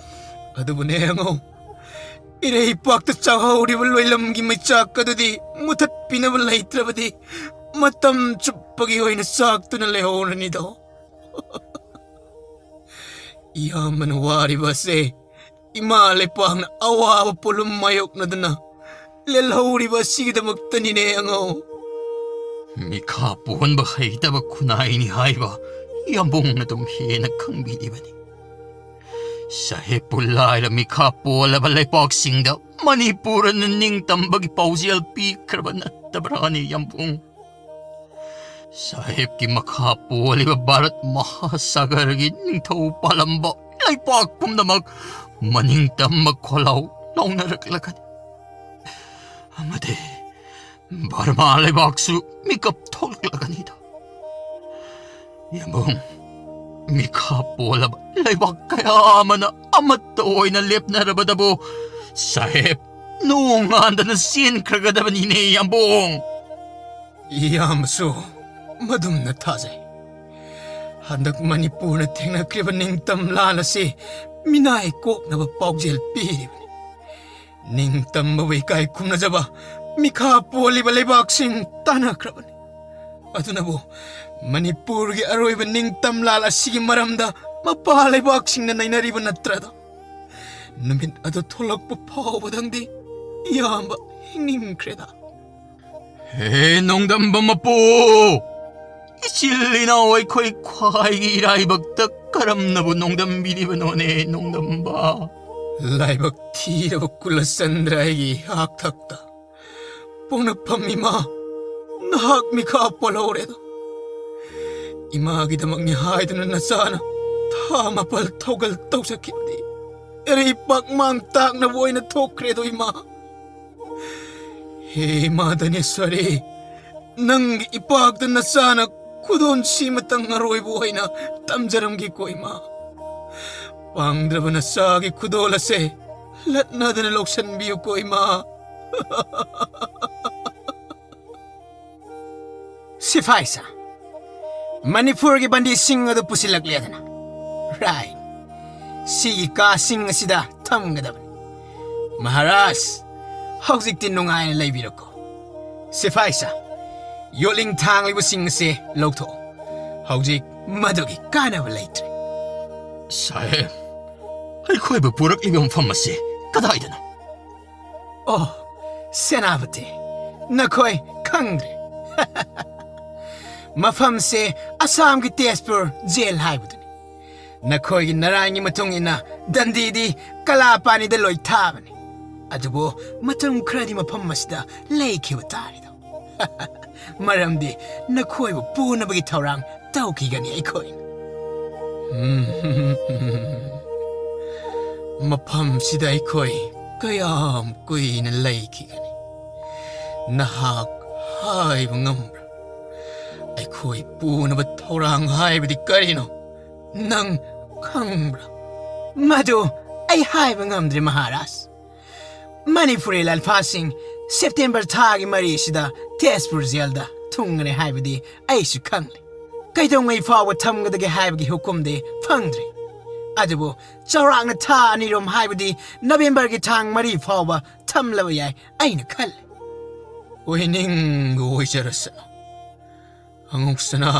ꯑꯗꯨꯕꯨꯅꯦ ꯑꯉꯧ, ꯏꯔꯩꯄꯥꯛꯇ ꯆꯥꯛꯍꯧꯔꯤꯕ ꯂꯣꯏꯂꯝꯒꯤ ꯃꯩꯆꯥꯛ ꯑꯗꯨꯗꯤ ꯃꯨꯊꯠꯄꯤꯅꯕ ꯂꯩꯇ꯭ꯔꯕꯗꯤ ꯃꯇꯝ ꯆꯨꯞꯄꯒꯤ ꯑꯣꯏꯅ ꯆꯥꯛꯇꯨꯅ ꯂꯩꯍꯧꯔꯅꯤꯗꯣ꯫ ꯏꯌꯥꯝꯕꯅ ꯋꯥꯔꯤꯕ ꯑꯁꯦ ꯏꯃꯥ ꯂꯩꯄꯥꯛꯅ ꯑꯋꯥꯕ ꯄꯣꯠꯂꯨꯝ ꯃꯥꯌꯣꯛꯅꯗꯨꯅ ꯂꯦꯜꯍꯧꯔꯤꯕ ꯑꯁꯤꯒꯤꯗꯃꯛꯇꯅꯤꯅꯦ ꯑꯉꯧ꯫ ꯃꯤꯈꯥ ꯄꯣꯟꯕ ꯍꯩꯇꯕ ꯈꯨꯟꯅꯥꯏꯅꯤ ꯍꯥꯏꯕ ꯌꯥꯝꯕꯨꯡꯅ ꯑꯗꯨꯝ ꯍꯦꯟꯅ ꯈꯪꯕꯤꯔꯤꯕꯅꯤ꯫ ꯁꯥꯍꯦꯕꯄꯨ ꯂꯥꯏꯔ ꯃꯤꯈꯥ ꯄꯣꯜꯂꯕ ꯂꯩꯄꯥꯛꯁꯤꯡꯗ ꯃꯅꯤꯄꯨꯔꯅ ꯅꯤꯡꯇꯝꯕꯒꯤ ꯄꯥꯎꯖꯦꯜ ꯄꯤꯈ꯭ꯔꯕ ꯅꯠꯇꯕ꯭ꯔꯥꯅꯦ ꯌꯥꯝꯕꯨꯡ? ꯁꯥꯍꯦꯕꯀꯤ ꯃꯈꯥ ꯄꯣꯜꯂꯤꯕ ꯚꯥꯔꯠ ꯃꯍꯥꯁꯥꯒꯔꯒꯤ ꯅꯤꯡꯊꯧ ꯄꯥꯜꯂꯝꯕ ꯂꯩꯄꯥꯛ ꯄꯨꯝꯅꯃꯛ ꯃꯅꯤꯡ ꯇꯝꯕ ꯈꯣꯜꯂꯥꯎ ꯂꯥꯎꯅꯔꯛꯂꯒꯅꯤ꯫ ꯑꯃꯗꯤ ꯕꯔꯃꯥ ꯂꯩꯕꯥꯛꯁꯨ ꯃꯤꯀꯞ ꯊꯣꯛꯂꯛꯂꯒꯅꯤꯗꯣ꯫ ꯌꯥꯝꯕꯨꯡ, ꯃꯤꯈꯥ ꯄꯣꯜꯂꯕ ꯂꯩꯕꯥꯛ ꯀꯌꯥ ꯑꯃꯅ ꯑꯃꯠꯇ ꯑꯣꯏꯅ ꯂꯦꯞꯅꯔꯕꯗꯕꯨ ꯁꯥꯍꯦꯕ ꯅꯣꯡꯉꯥꯟꯗꯅ ꯆꯦꯟꯈ꯭ꯔꯒꯗꯕꯅꯤꯅꯦ ꯌꯥꯝꯕꯨꯡ꯫ ꯏꯌꯥꯝꯕꯁꯨ ꯃꯗꯨꯝꯅ ꯊꯥꯖꯩ꯫ ꯍꯟꯗꯛ ꯃꯅꯤꯄꯨꯔꯅ ꯊꯦꯡꯅꯈ꯭ꯔꯤꯕ ꯅꯤꯡꯇꯝ ꯂꯥꯟ ꯑꯁꯤ ꯃꯤꯅꯥꯏ ꯀꯣꯛꯅꯕ ꯄꯥꯎꯖꯦꯜ ꯄꯤꯔꯤꯕꯅꯤ꯫ ꯅꯤꯡꯇꯝꯕꯕꯨ ꯏꯀꯥꯏ ꯈꯨꯝꯅꯖꯕ ꯃꯤꯈꯥ ꯄꯣꯜꯂꯤꯕ ꯂꯩꯕꯥꯛꯁꯤꯡ ꯇꯥꯟꯅꯈ꯭ꯔꯕꯅꯤ꯫ ꯑꯗꯨꯅꯕꯨ ꯃꯅꯤꯄꯨꯔꯒꯤ ꯑꯔꯣꯏꯕ ꯅꯤꯡꯇꯝ ꯂꯥꯟ ꯑꯁꯤꯒꯤ ꯃꯔꯝꯗ ꯃꯄꯥ ꯂꯩꯕꯥꯛꯁꯤꯡꯅ ꯅꯩꯅꯔꯤꯕ ꯅꯠꯇ꯭ꯔꯗꯣ? ꯅꯨꯃꯤꯠ ꯑꯗꯨ ꯊꯣꯛꯂꯛꯄ ꯐꯥꯎꯕꯗꯪꯗꯤ ꯏꯌꯥꯝꯕ ꯍꯤꯡꯅꯤꯡꯈ꯭ꯔꯦꯗ꯫ ꯍꯦ ꯅꯣꯡꯗꯝꯕ ꯃꯄꯨ! ꯏꯆꯤꯜ ꯏꯅꯥꯎ ꯑꯩꯈꯣꯏ ꯈ꯭ꯋꯥꯏꯒꯤ ꯏꯔꯥꯏꯕꯛꯇ ꯀꯔꯝꯅꯕꯨ ꯅꯣꯡꯗꯝꯕꯤꯔꯤꯕꯅꯣꯅꯦ ꯅꯣꯡꯗꯝꯕ? ꯂꯥꯏꯕꯛ ꯊꯤꯔꯕ ꯀꯨꯂꯆꯟꯗ꯭ꯔ ꯑꯩꯒꯤ ꯍꯥꯛꯊꯛꯇ꯫ ꯄꯣꯛꯅꯐꯝ ꯏꯃꯥ, ꯅꯍꯥꯛ ꯃꯤꯈꯥ ꯄꯣꯜꯍꯧꯔꯦꯗꯣ꯫ ꯏꯃꯥꯒꯤꯗꯃꯛꯅꯤ ꯍꯥꯏꯗꯨꯅ ꯅꯆꯥꯅ ꯊꯥ ꯃꯥꯄꯜ ꯊꯧꯒꯜ ꯇꯧꯖꯈꯤꯕꯗꯤ ꯏꯔꯩꯄꯥꯛ ꯃꯥꯡ ꯇꯥꯛꯅꯕ ꯑꯣꯏꯅ ꯊꯣꯛꯈ꯭ꯔꯦꯗꯣ ꯏꯃꯥ꯫ ꯍꯦ ꯏꯃꯥ ꯙꯅꯦꯁ꯭ꯋꯔꯤ, ꯅꯪꯒꯤ ꯏꯄꯥꯛꯇ ꯅꯆꯥꯅ ꯈꯨꯗꯣꯜ ꯁꯤꯃꯇꯪ ꯑꯔꯣꯏꯕ ꯑꯣꯏꯅ ꯇꯝꯖꯔꯝꯒꯦꯀꯣ ꯏꯃꯥ꯫ ꯄꯥꯡꯗ꯭ꯔꯕ ꯅꯆꯥꯒꯤ ꯈꯨꯗꯣꯜ ꯑꯁꯦ ꯂꯠꯅꯗꯅ ꯂꯧꯁꯟꯕꯤꯌꯨꯀꯣ ꯏꯃꯥ꯫ ꯁꯤꯐꯥꯏ ꯁꯥ, ꯃꯅꯤꯄꯨꯔꯒꯤ ꯕꯟꯗꯤꯁꯤꯡ ꯑꯗꯨ ꯄꯨꯁꯤꯜꯂꯛꯂꯦꯗꯅ꯫ ꯔꯥꯏꯠ꯫ ꯁꯤꯒꯤ ꯀꯥꯁꯤꯡ ꯑꯁꯤꯗ ꯊꯝꯒꯗꯕꯅꯤ꯫ ꯃꯍꯥꯔꯥꯖ, ꯍꯧꯖꯤꯛꯇꯤ ꯅꯨꯡꯉꯥꯏꯅ ꯂꯩꯕꯤꯔꯣꯀꯣ꯫ ꯁꯤꯐꯥꯏ ꯁꯥ, ꯌꯣꯠꯂꯤꯡ ꯊꯥꯡꯂꯤꯕꯁꯤꯡ ꯑꯁꯤ ꯂꯧꯊꯣꯛꯑꯣ꯫ ꯍꯧꯖꯤꯛ ꯃꯗꯨꯒꯤ ꯀꯥꯟꯅꯕ ꯂꯩꯇ꯭ꯔꯦ꯫ ꯁꯥꯍꯦꯕ, ꯑꯩꯈꯣꯏꯕꯨ ꯄꯨꯔꯛꯂꯤꯕ ꯃꯐꯝ ꯑꯁꯤ ꯀꯗꯥꯏꯗꯅꯣ? ꯑꯣ, ꯁꯦꯅꯥꯄꯇꯤ, ꯅꯈꯣꯏ ꯈꯪꯗ꯭ꯔꯦ꯫ ꯃꯐꯝꯁꯦ ꯑꯁꯥꯝꯒꯤ ꯇꯦꯖꯄꯨꯔ ꯖꯦꯜ ꯍꯥꯏꯕꯗꯨꯅꯤ꯫ ꯅꯈꯣꯏꯒꯤ ꯅꯔꯥꯏꯒꯤ ꯃꯇꯨꯡ ꯏꯟꯅ ꯗꯟꯗꯤꯗꯤ ꯀꯂꯥꯄꯥꯅꯤꯗ ꯂꯣꯏ ꯊꯥꯕꯅꯤ꯫ ꯑꯗꯨꯕꯨ ꯃꯇꯝ ꯈꯔꯗꯤ ꯃꯐꯝ ꯑꯁꯤꯗ ꯂꯩꯈꯤꯕ ꯇꯥꯔꯦꯗꯣ꯫ ꯃꯔꯝꯗꯤ ꯅꯈꯣꯏꯕꯨ ꯄꯨꯅꯕꯒꯤ ꯊꯧꯔꯥꯡ ꯇꯧꯈꯤꯒꯅꯤ ꯑꯩꯈꯣꯏꯅ꯫ ꯎꯝ꯫ ꯃꯐꯝꯁꯤꯗ ꯑꯩꯈꯣꯏ ꯀꯌꯥꯝ ꯀꯨꯏꯅ ꯂꯩꯈꯤꯒꯅꯤ? ꯅꯍꯥꯛ ꯍꯥꯏꯕ ꯉꯝꯕ꯭ꯔꯥ? ꯑꯩꯈꯣꯏ ꯄꯨꯅꯕ ꯊꯧꯔꯥꯡ ꯍꯥꯏꯕꯗꯤ ꯀꯔꯤꯅꯣ? ꯅꯪ ꯈꯪꯕ꯭ꯔꯥ? ꯃꯗꯨ ꯑꯩ ꯍꯥꯏꯕ ꯉꯝꯗ꯭ꯔꯦ, ꯃꯍꯥꯔꯥꯖ꯫ ꯃꯅꯤꯄꯨꯔꯤ ꯂꯥꯟꯐꯥꯁꯤꯡ ꯁꯦꯞꯇꯦꯝꯕꯔ ꯊꯥꯒꯤ ꯃꯔꯤꯁꯤꯗ ꯇꯦꯖꯄꯨꯔ ꯖꯦꯜꯗ ꯊꯨꯡꯒꯅꯤ ꯍꯥꯏꯕꯗꯤ ꯑꯩꯁꯨ ꯈꯪꯂꯦ꯫ ꯀꯩꯗꯧꯉꯩ ꯐꯥꯎꯕ ꯊꯝꯒꯗꯒꯦ ꯍꯥꯏꯕꯒꯤ ꯍꯨꯀꯨꯝꯗꯤ ꯐꯪꯗ꯭ꯔꯤ꯫ ꯑꯗꯨꯕꯨ ꯆꯥꯎꯔꯥꯛꯅ ꯊꯥ ꯑꯅꯤꯔꯣꯝ, ꯍꯥꯏꯕꯗꯤ ꯅꯕꯦꯝꯕꯔꯒꯤ ꯊꯥꯡ ꯃꯔꯤ ꯐꯥꯎꯕ ꯊꯝꯂꯕ ꯌꯥꯏ ꯑꯩꯅ ꯈꯜꯂꯤ꯫ ꯑꯣꯏꯅꯤꯡꯕ ꯑꯣꯏꯖꯔꯁꯅꯨ꯫ ꯑꯉꯧꯁꯅꯥ,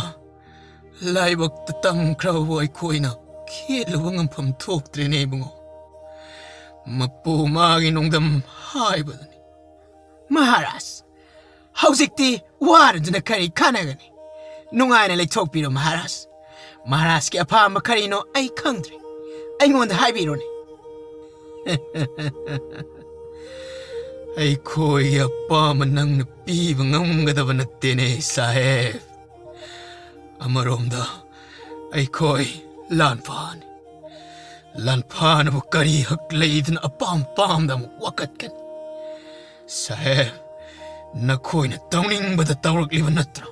ꯂꯥꯏꯕꯛꯇ ꯇꯝꯈ꯭ꯔꯕꯕꯨ ꯑꯩꯈꯣꯏꯅ ꯈꯦꯠꯂꯨꯕ ꯉꯝꯐꯝ ꯊꯣꯛꯇ꯭ꯔꯦꯅꯦ ꯏꯕꯨꯡꯉꯣ꯫ ꯃꯄꯨ ꯃꯥꯒꯤ ꯅꯣꯡꯗꯝ ꯍꯥꯏꯕꯗꯨꯅꯤ꯫ ꯃꯍꯥꯔꯥꯖ, ꯍꯧꯖꯤꯛꯇꯤ ꯋꯥꯔꯗꯨꯅ ꯀꯔꯤ ꯀꯥꯟꯅꯒꯅꯤ? ꯅꯨꯡꯉꯥꯏꯅ ꯂꯩꯊꯣꯛꯄꯤꯔꯣ ꯃꯍꯥꯔꯥꯖ꯫ ꯃꯍꯥꯔꯥꯖꯀꯤ ꯑꯄꯥꯝꯕ ꯀꯔꯤꯅꯣ ꯑꯩ ꯈꯪꯗ꯭ꯔꯦ꯫ ꯑꯩꯉꯣꯟꯗ ꯍꯥꯏꯕꯤꯔꯣꯅꯦ꯫ ꯑꯩꯈꯣꯏꯒꯤ ꯑꯄꯥꯝꯕ ꯅꯪꯅ ꯄꯤꯕ ꯉꯝꯒꯗꯕ ꯅꯠꯇꯦꯅꯦ ꯁꯥꯍꯦꯕ꯫ ꯑꯃꯔꯣꯝꯗ ꯑꯩꯈꯣꯏ ꯂꯥꯟꯐꯥꯅꯤ꯫ ꯂꯥꯟꯐꯥꯅꯕꯨ ꯀꯔꯤ ꯍꯛ ꯂꯩꯗꯅ ꯑꯄꯥꯝ ꯄꯥꯝꯗ ꯑꯃꯨꯛ ꯋꯥꯀꯠꯀꯅꯤ? ꯁꯥꯍꯦꯕ, ꯅꯈꯣꯏꯅ ꯇꯧꯅꯤꯡꯕꯗ ꯇꯧꯔꯛꯂꯤꯕ ꯅꯠꯇ꯭ꯔꯣ?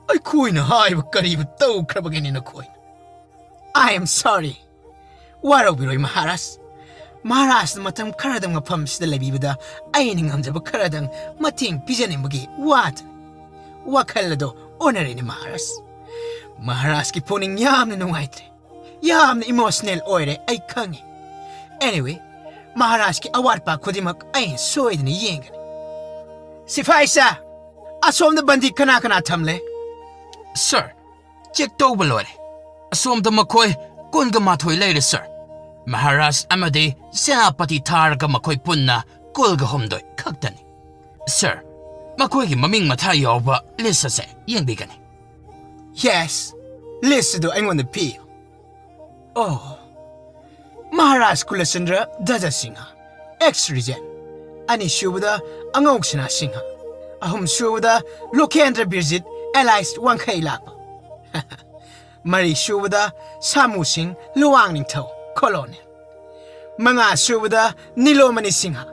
ꯑꯩꯈꯣꯏꯅ ꯍꯥꯏꯕ ꯀꯔꯤꯕꯨ ꯇꯧꯈ꯭ꯔꯕꯒꯦꯅꯦ ꯅꯈꯣꯏꯅ? I am sorry. ꯋꯥꯔꯧꯕꯤꯔꯣꯏ ꯃꯍꯥꯔꯥꯖ꯫ ꯃꯍꯥꯔꯥꯖꯅ ꯃꯇꯝ ꯈꯔꯗꯪ ꯃꯐꯝꯁꯤꯗ ꯂꯩꯕꯤꯕꯗ ꯑꯩꯅ ꯉꯝꯖꯕ ꯈꯔꯗꯪ ꯃꯇꯦꯡ ꯄꯤꯖꯅꯤꯡꯕꯒꯤ ꯋꯥꯗꯅꯤ꯫ ꯋꯥꯈꯜ ꯑꯗꯣ ꯑꯣꯟꯅꯔꯦꯅꯦ ꯃꯍꯥꯔꯥꯖ꯫ ꯃꯍꯥꯔꯥꯖꯀꯤ ꯄꯨꯛꯅꯤꯡ ꯌꯥꯝꯅ ꯅꯨꯡꯉꯥꯏꯇ꯭ꯔꯦ꯫ ꯌꯥꯝꯅ emotional ꯑꯣꯏꯔꯦ, ꯑꯩ ꯈꯪꯉꯤ꯫ Anyway, ꯃꯍꯥꯔꯥꯖꯀꯤ ꯑꯋꯥꯠꯄ ꯈꯨꯗꯤꯡꯃꯛ ꯑꯩꯅ ꯁꯣꯏꯗꯅ ꯌꯦꯡꯒꯅꯤ꯫ ꯁꯤꯐꯥꯏ ꯁꯥ, ꯑꯁꯣꯝꯗ ꯕꯟꯗꯤ ꯀꯅꯥ ꯀꯅꯥ ꯊꯝꯂꯦ? Sir, check ꯇꯧꯕ ꯂꯣꯏꯔꯦ꯫ ꯑꯁꯣꯝꯗ ꯃꯈꯣꯏ ꯀꯨꯟꯒ ꯃꯥꯊꯣꯏ ꯂꯩꯔꯦ, sir꯫ ꯃꯍꯥꯔꯥꯖ ꯑꯃꯗꯤ ꯁꯦꯅꯥꯄꯇꯤ ꯊꯥꯔꯒ ꯃꯈꯣꯏ ꯄꯨꯟꯅ ꯀꯨꯟꯒ ꯍꯨꯝꯗꯣꯏ ꯈꯛꯇꯅꯤ꯫ Sir, ꯃꯈꯣꯏꯒꯤ ꯃꯃꯤꯡ ꯃꯊꯥ ꯌꯥꯎꯕ list ꯑꯁꯦ ꯌꯦꯡꯕꯤꯒꯅꯤ꯫ Yes, list ꯑꯗꯨ ꯑꯩꯉꯣꯟꯗ ꯄꯤꯌꯨ꯫ ꯑꯣ, ꯃꯍꯥꯔꯥꯖ ꯀꯨꯂꯆꯟꯗ꯭ꯔ ꯙꯖ ꯁꯤꯡꯍ, ex regent꯫ ꯑꯅꯤꯁꯨꯕꯗ ꯑꯉꯧ ꯁꯅꯥ ꯁꯤꯡꯍ꯫ ꯑꯍꯨꯝꯁꯨꯕꯗ ꯂꯣꯀꯦꯟꯗ꯭ꯔ ꯕꯤꯔꯖꯤꯠ, alias ꯋꯥꯡꯈꯩ ꯂꯥꯛꯄ꯫ ꯃꯔꯤꯁꯨꯕꯗ ꯁꯥꯃꯨ ꯁꯤꯡ, ꯂꯨꯋꯥꯡ ꯅꯤꯡꯊꯧ, colonel꯫ ꯃꯉꯥꯁꯨꯕꯗ ꯅꯤꯂꯣꯃꯅꯤ Singh,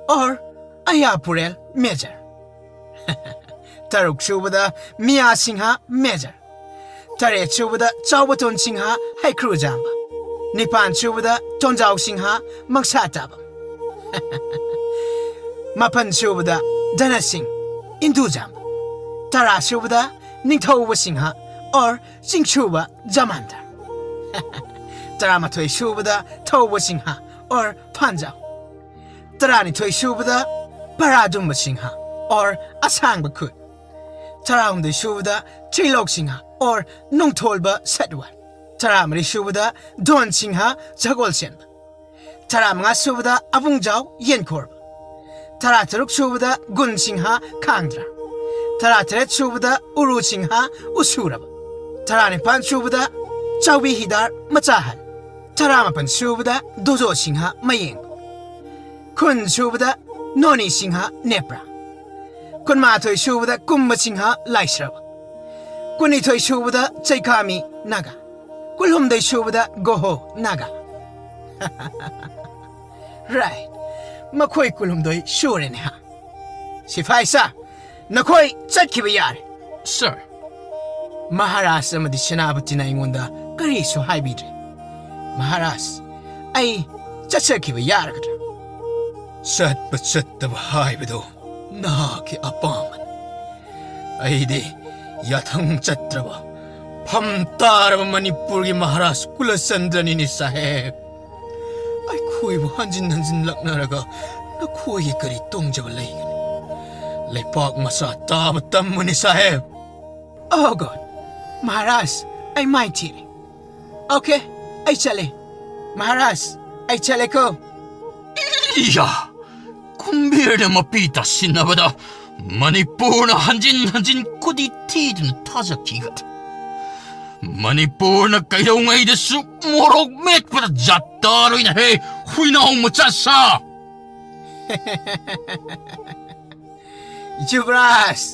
or ꯑꯌꯥꯄꯨꯔꯦꯜ, major꯫ ꯇꯔꯨꯛꯁꯨꯕꯗ ꯃꯤꯌꯥ Singh, major꯫ ꯇꯔꯦꯠꯁꯨꯕꯗ ꯆꯥꯎꯕꯇꯣꯟ Singh, ꯍꯩꯀ꯭ꯔꯨꯖꯥꯝꯕ꯫ ꯅꯤꯄꯥꯟꯁꯨꯕꯗ ꯇꯣꯟꯖꯥꯎ Singh, ꯃꯪꯁꯥ ꯇꯥꯕ꯫ ꯃꯥꯄꯟꯁꯨꯕꯗ ꯙꯅ ꯁꯤꯡ, ꯏꯟꯗꯨꯖꯥꯝꯕ꯫ ꯇꯔꯥꯁꯨꯕꯗ ꯅꯤꯡꯊꯧꯕ ꯁꯤꯡꯍ, or ꯆꯤꯡꯁꯨꯕ ꯖꯃꯥꯟꯗꯥꯔ꯫ ꯇꯔꯥꯃꯥꯊꯣꯏꯁꯨꯕꯗ ꯊꯧꯕ ꯁꯤꯡꯍ, or ꯐꯥꯟꯖꯥꯎ꯫ ꯇꯔꯥꯅꯤꯊꯣꯏꯁꯨꯕꯗ ꯄꯔꯥꯗꯨꯝꯕ ꯁꯤꯡꯍ, or ꯑꯁꯥꯡꯕ ꯈꯨꯠ꯫ ꯇꯔꯥꯍꯨꯝꯗꯣꯏꯁꯨꯕꯗ ꯇ꯭ꯔꯤꯂꯣꯛ ꯁꯤꯡꯍ, or ꯅꯣꯡꯊꯣꯜꯕ ꯁꯠꯋꯥꯟ꯫ ꯇꯔꯥꯃꯔꯤꯁꯨꯕꯗ ꯙꯣꯟ ꯁꯤꯡꯍ, ꯁꯒꯣꯜꯁꯦꯟꯕ꯫ ꯇꯔꯥꯃꯉꯥꯁꯨꯕꯗ ꯑꯕꯨꯡꯖꯥꯎ, ꯌꯦꯟꯈꯣꯔꯕ꯫ ꯇꯔꯥꯇꯔꯨꯛꯁꯨꯕꯗ ꯒꯨꯟ ꯁꯤꯡꯍ, ꯈꯥꯡꯗ꯭ꯔꯥ꯫ ꯇꯔꯥꯇꯔꯦꯠꯁꯨꯕꯗ ꯎꯔꯨ ꯁꯤꯡꯍ, ꯎꯁꯨꯔꯕ꯫ ꯇꯔꯥꯅꯤꯄꯥꯟꯁꯨꯕꯗ ꯆꯥꯎꯕꯤ ꯍꯤꯗꯥꯔ, ꯃꯆꯥꯍꯟ꯫ ꯇꯔꯥꯃꯥꯄꯟꯁꯨꯕꯗ ꯗꯣꯖꯣ ꯁꯤꯡꯍ, ꯃꯌꯦꯡꯕ꯫ ꯀꯨꯟꯁꯨꯕꯗ ꯅꯣꯅꯤ ꯁꯤꯡꯍ, ꯅꯦꯄ꯭ꯔꯥ꯫ ꯀꯨꯟꯃꯥꯊꯣꯏꯁꯨꯕꯗ ꯀꯨꯝꯕ ꯁꯤꯡꯍ, ꯂꯥꯏꯁ꯭ꯔꯕ꯫ ꯀꯨꯟꯅꯤꯊꯣꯏꯁꯨꯕꯗ ꯆꯩꯈꯥꯃꯤ, ꯅꯥꯒꯥ꯫ ꯀꯨꯟꯍꯨꯝꯗꯣꯏꯁꯨꯕꯗ ꯒꯣꯍꯣ, ꯅꯥꯒꯥ꯫ Right, ꯃꯈꯣꯏ ꯀꯨꯟꯍꯨꯝꯗꯣꯏ ꯁꯨꯔꯦꯅꯦ ꯍꯥ꯫ ꯁꯤꯐꯥꯏ ꯁꯥ, ꯅꯈꯣꯏ ꯆꯠꯈꯤꯕ ꯌꯥꯔꯦ꯫ ꯁꯥꯔ꯫ ꯃꯍꯥꯔꯥꯖ ꯑꯃꯗꯤ ꯁꯦꯅꯥꯄꯇꯤꯅ ꯑꯩꯉꯣꯟꯗ ꯀꯔꯤꯁꯨ ꯍꯥꯏꯕꯤꯗ꯭ꯔꯦ꯫ ꯃꯍꯥꯔꯥꯖ, ꯑꯩ ꯆꯠꯆꯈꯤꯕ ꯌꯥꯔꯒꯗ꯭ꯔꯥ? ꯆꯠꯄ ꯆꯠꯇꯕ ꯍꯥꯏꯕꯗꯣ ꯅꯍꯥꯛꯀꯤ ꯑꯄꯥꯝꯕꯅꯤ꯫ ꯑꯩꯗꯤ ꯌꯥꯊꯪ ꯆꯠꯇ꯭ꯔꯕ, ꯐꯝ ꯇꯥꯔꯕ ꯃꯅꯤꯄꯨꯔꯒꯤ ꯃꯍꯥꯔꯥꯖ ꯀꯨꯂꯆꯟꯗ꯭ꯔꯅꯤꯅꯦ ꯁꯥꯍꯦꯕ꯫ ꯑꯩꯈꯣꯏꯕꯨ ꯍꯟꯖꯤꯟ ꯍꯟꯖꯤꯟ ꯂꯛꯅꯔꯒ ꯅꯈꯣꯏꯒꯤ ꯀꯔꯤ ꯇꯣꯡꯖꯕ ꯂꯩꯒꯅꯤ? ꯂꯩꯄꯥꯛ ꯃꯆꯥ ꯇꯥꯕ ꯇꯝꯃꯨꯅꯦ ꯁꯥꯍꯦꯕ꯫ Oh God, ꯃꯍꯥꯔꯥꯖ, ꯑꯩ ꯃꯥꯏ ꯊꯤꯔꯦ꯫ Okay, ꯑꯩ ꯆꯠꯂꯦ꯫ ꯃꯍꯥꯔꯥꯖ, ꯑꯩ ꯆꯠꯂꯦꯀꯣ꯫ ꯏꯌꯥ! ꯀꯨꯝꯕꯤꯔꯅ ꯃꯄꯤ ꯇꯥꯁꯤꯟꯅꯕꯗ ꯃꯅꯤꯄꯨꯔꯅ ꯍꯟꯖꯤꯟ ꯍꯟꯖꯤꯟ ꯈꯨꯗꯤ ꯊꯤꯗꯨꯅ ꯊꯥꯖꯈꯤꯒꯗ꯭ꯔꯥ? ꯃꯅꯤꯄꯨꯔꯅ ꯀꯩꯗꯧꯉꯩꯗꯁꯨ ꯃꯣꯔꯣꯛ ꯃꯦꯠꯄꯗ ꯖꯥꯠ ꯇꯥꯔꯣꯏꯅꯦ ꯍꯦ, ꯍꯨꯏꯅꯥꯎ ꯃꯆꯥ ꯁꯥ! ꯌꯨꯕꯔꯥꯖ!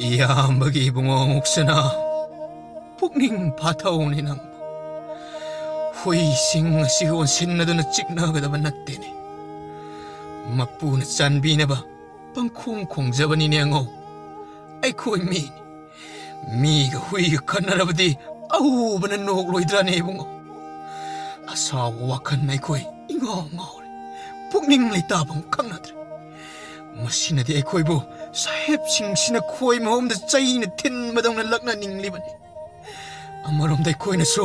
ꯏꯌꯥꯝꯕꯒꯤ ꯏꯕꯨꯡꯉꯣ ꯃꯨꯛꯁꯅꯥ, ꯄꯨꯛꯅꯤꯡ ꯐꯥꯊꯧꯅꯦ ꯅꯪꯕꯨ꯫ ꯍꯨꯏꯁꯤꯡ ꯑꯁꯤ ꯑꯣꯟꯁꯤꯟꯅꯗꯨꯅ ꯆꯤꯛꯅꯒꯗꯕ ꯅꯠꯇꯦꯅꯦ꯫ ꯃꯄꯨꯅ ꯆꯥꯟꯕꯤꯅꯕ ꯄꯪꯈꯣꯡ ꯈꯣꯡꯖꯕꯅꯤꯅꯦ ꯑꯉꯧ꯫ ꯑꯩꯈꯣꯏ ꯃꯤꯅꯤ꯫ ꯃꯤꯒ ꯍꯨꯏꯒ ꯈꯠꯅꯔꯕꯗꯤ ꯑꯎꯕꯅ ꯅꯣꯛꯂꯣꯏꯗ꯭ꯔꯥꯅꯦ ꯏꯕꯨꯡꯉꯣ? ꯑꯁꯥꯎꯕ ꯋꯥꯈꯜ ꯑꯩꯈꯣꯏ ꯏꯉꯥꯎ ꯉꯥꯎꯔꯦ꯫ ꯄꯨꯛꯅꯤꯡ ꯂꯩꯇꯥꯐꯝ ꯈꯪꯅꯗ꯭ꯔꯦ꯫ ꯃꯁꯤꯅꯗꯤ ꯑꯩꯈꯣꯏꯕꯨ ꯁꯥꯍꯦꯕꯁꯤꯡꯁꯤꯅ ꯈꯣꯏ ꯃꯍꯨꯝꯗ ꯆꯩꯅ ꯊꯤꯟꯕꯗꯧꯅ ꯂꯛꯅꯅꯤꯡꯂꯤꯕꯅꯤ꯫ ꯑꯃꯔꯣꯝꯗ ꯑꯩꯈꯣꯏꯅꯁꯨ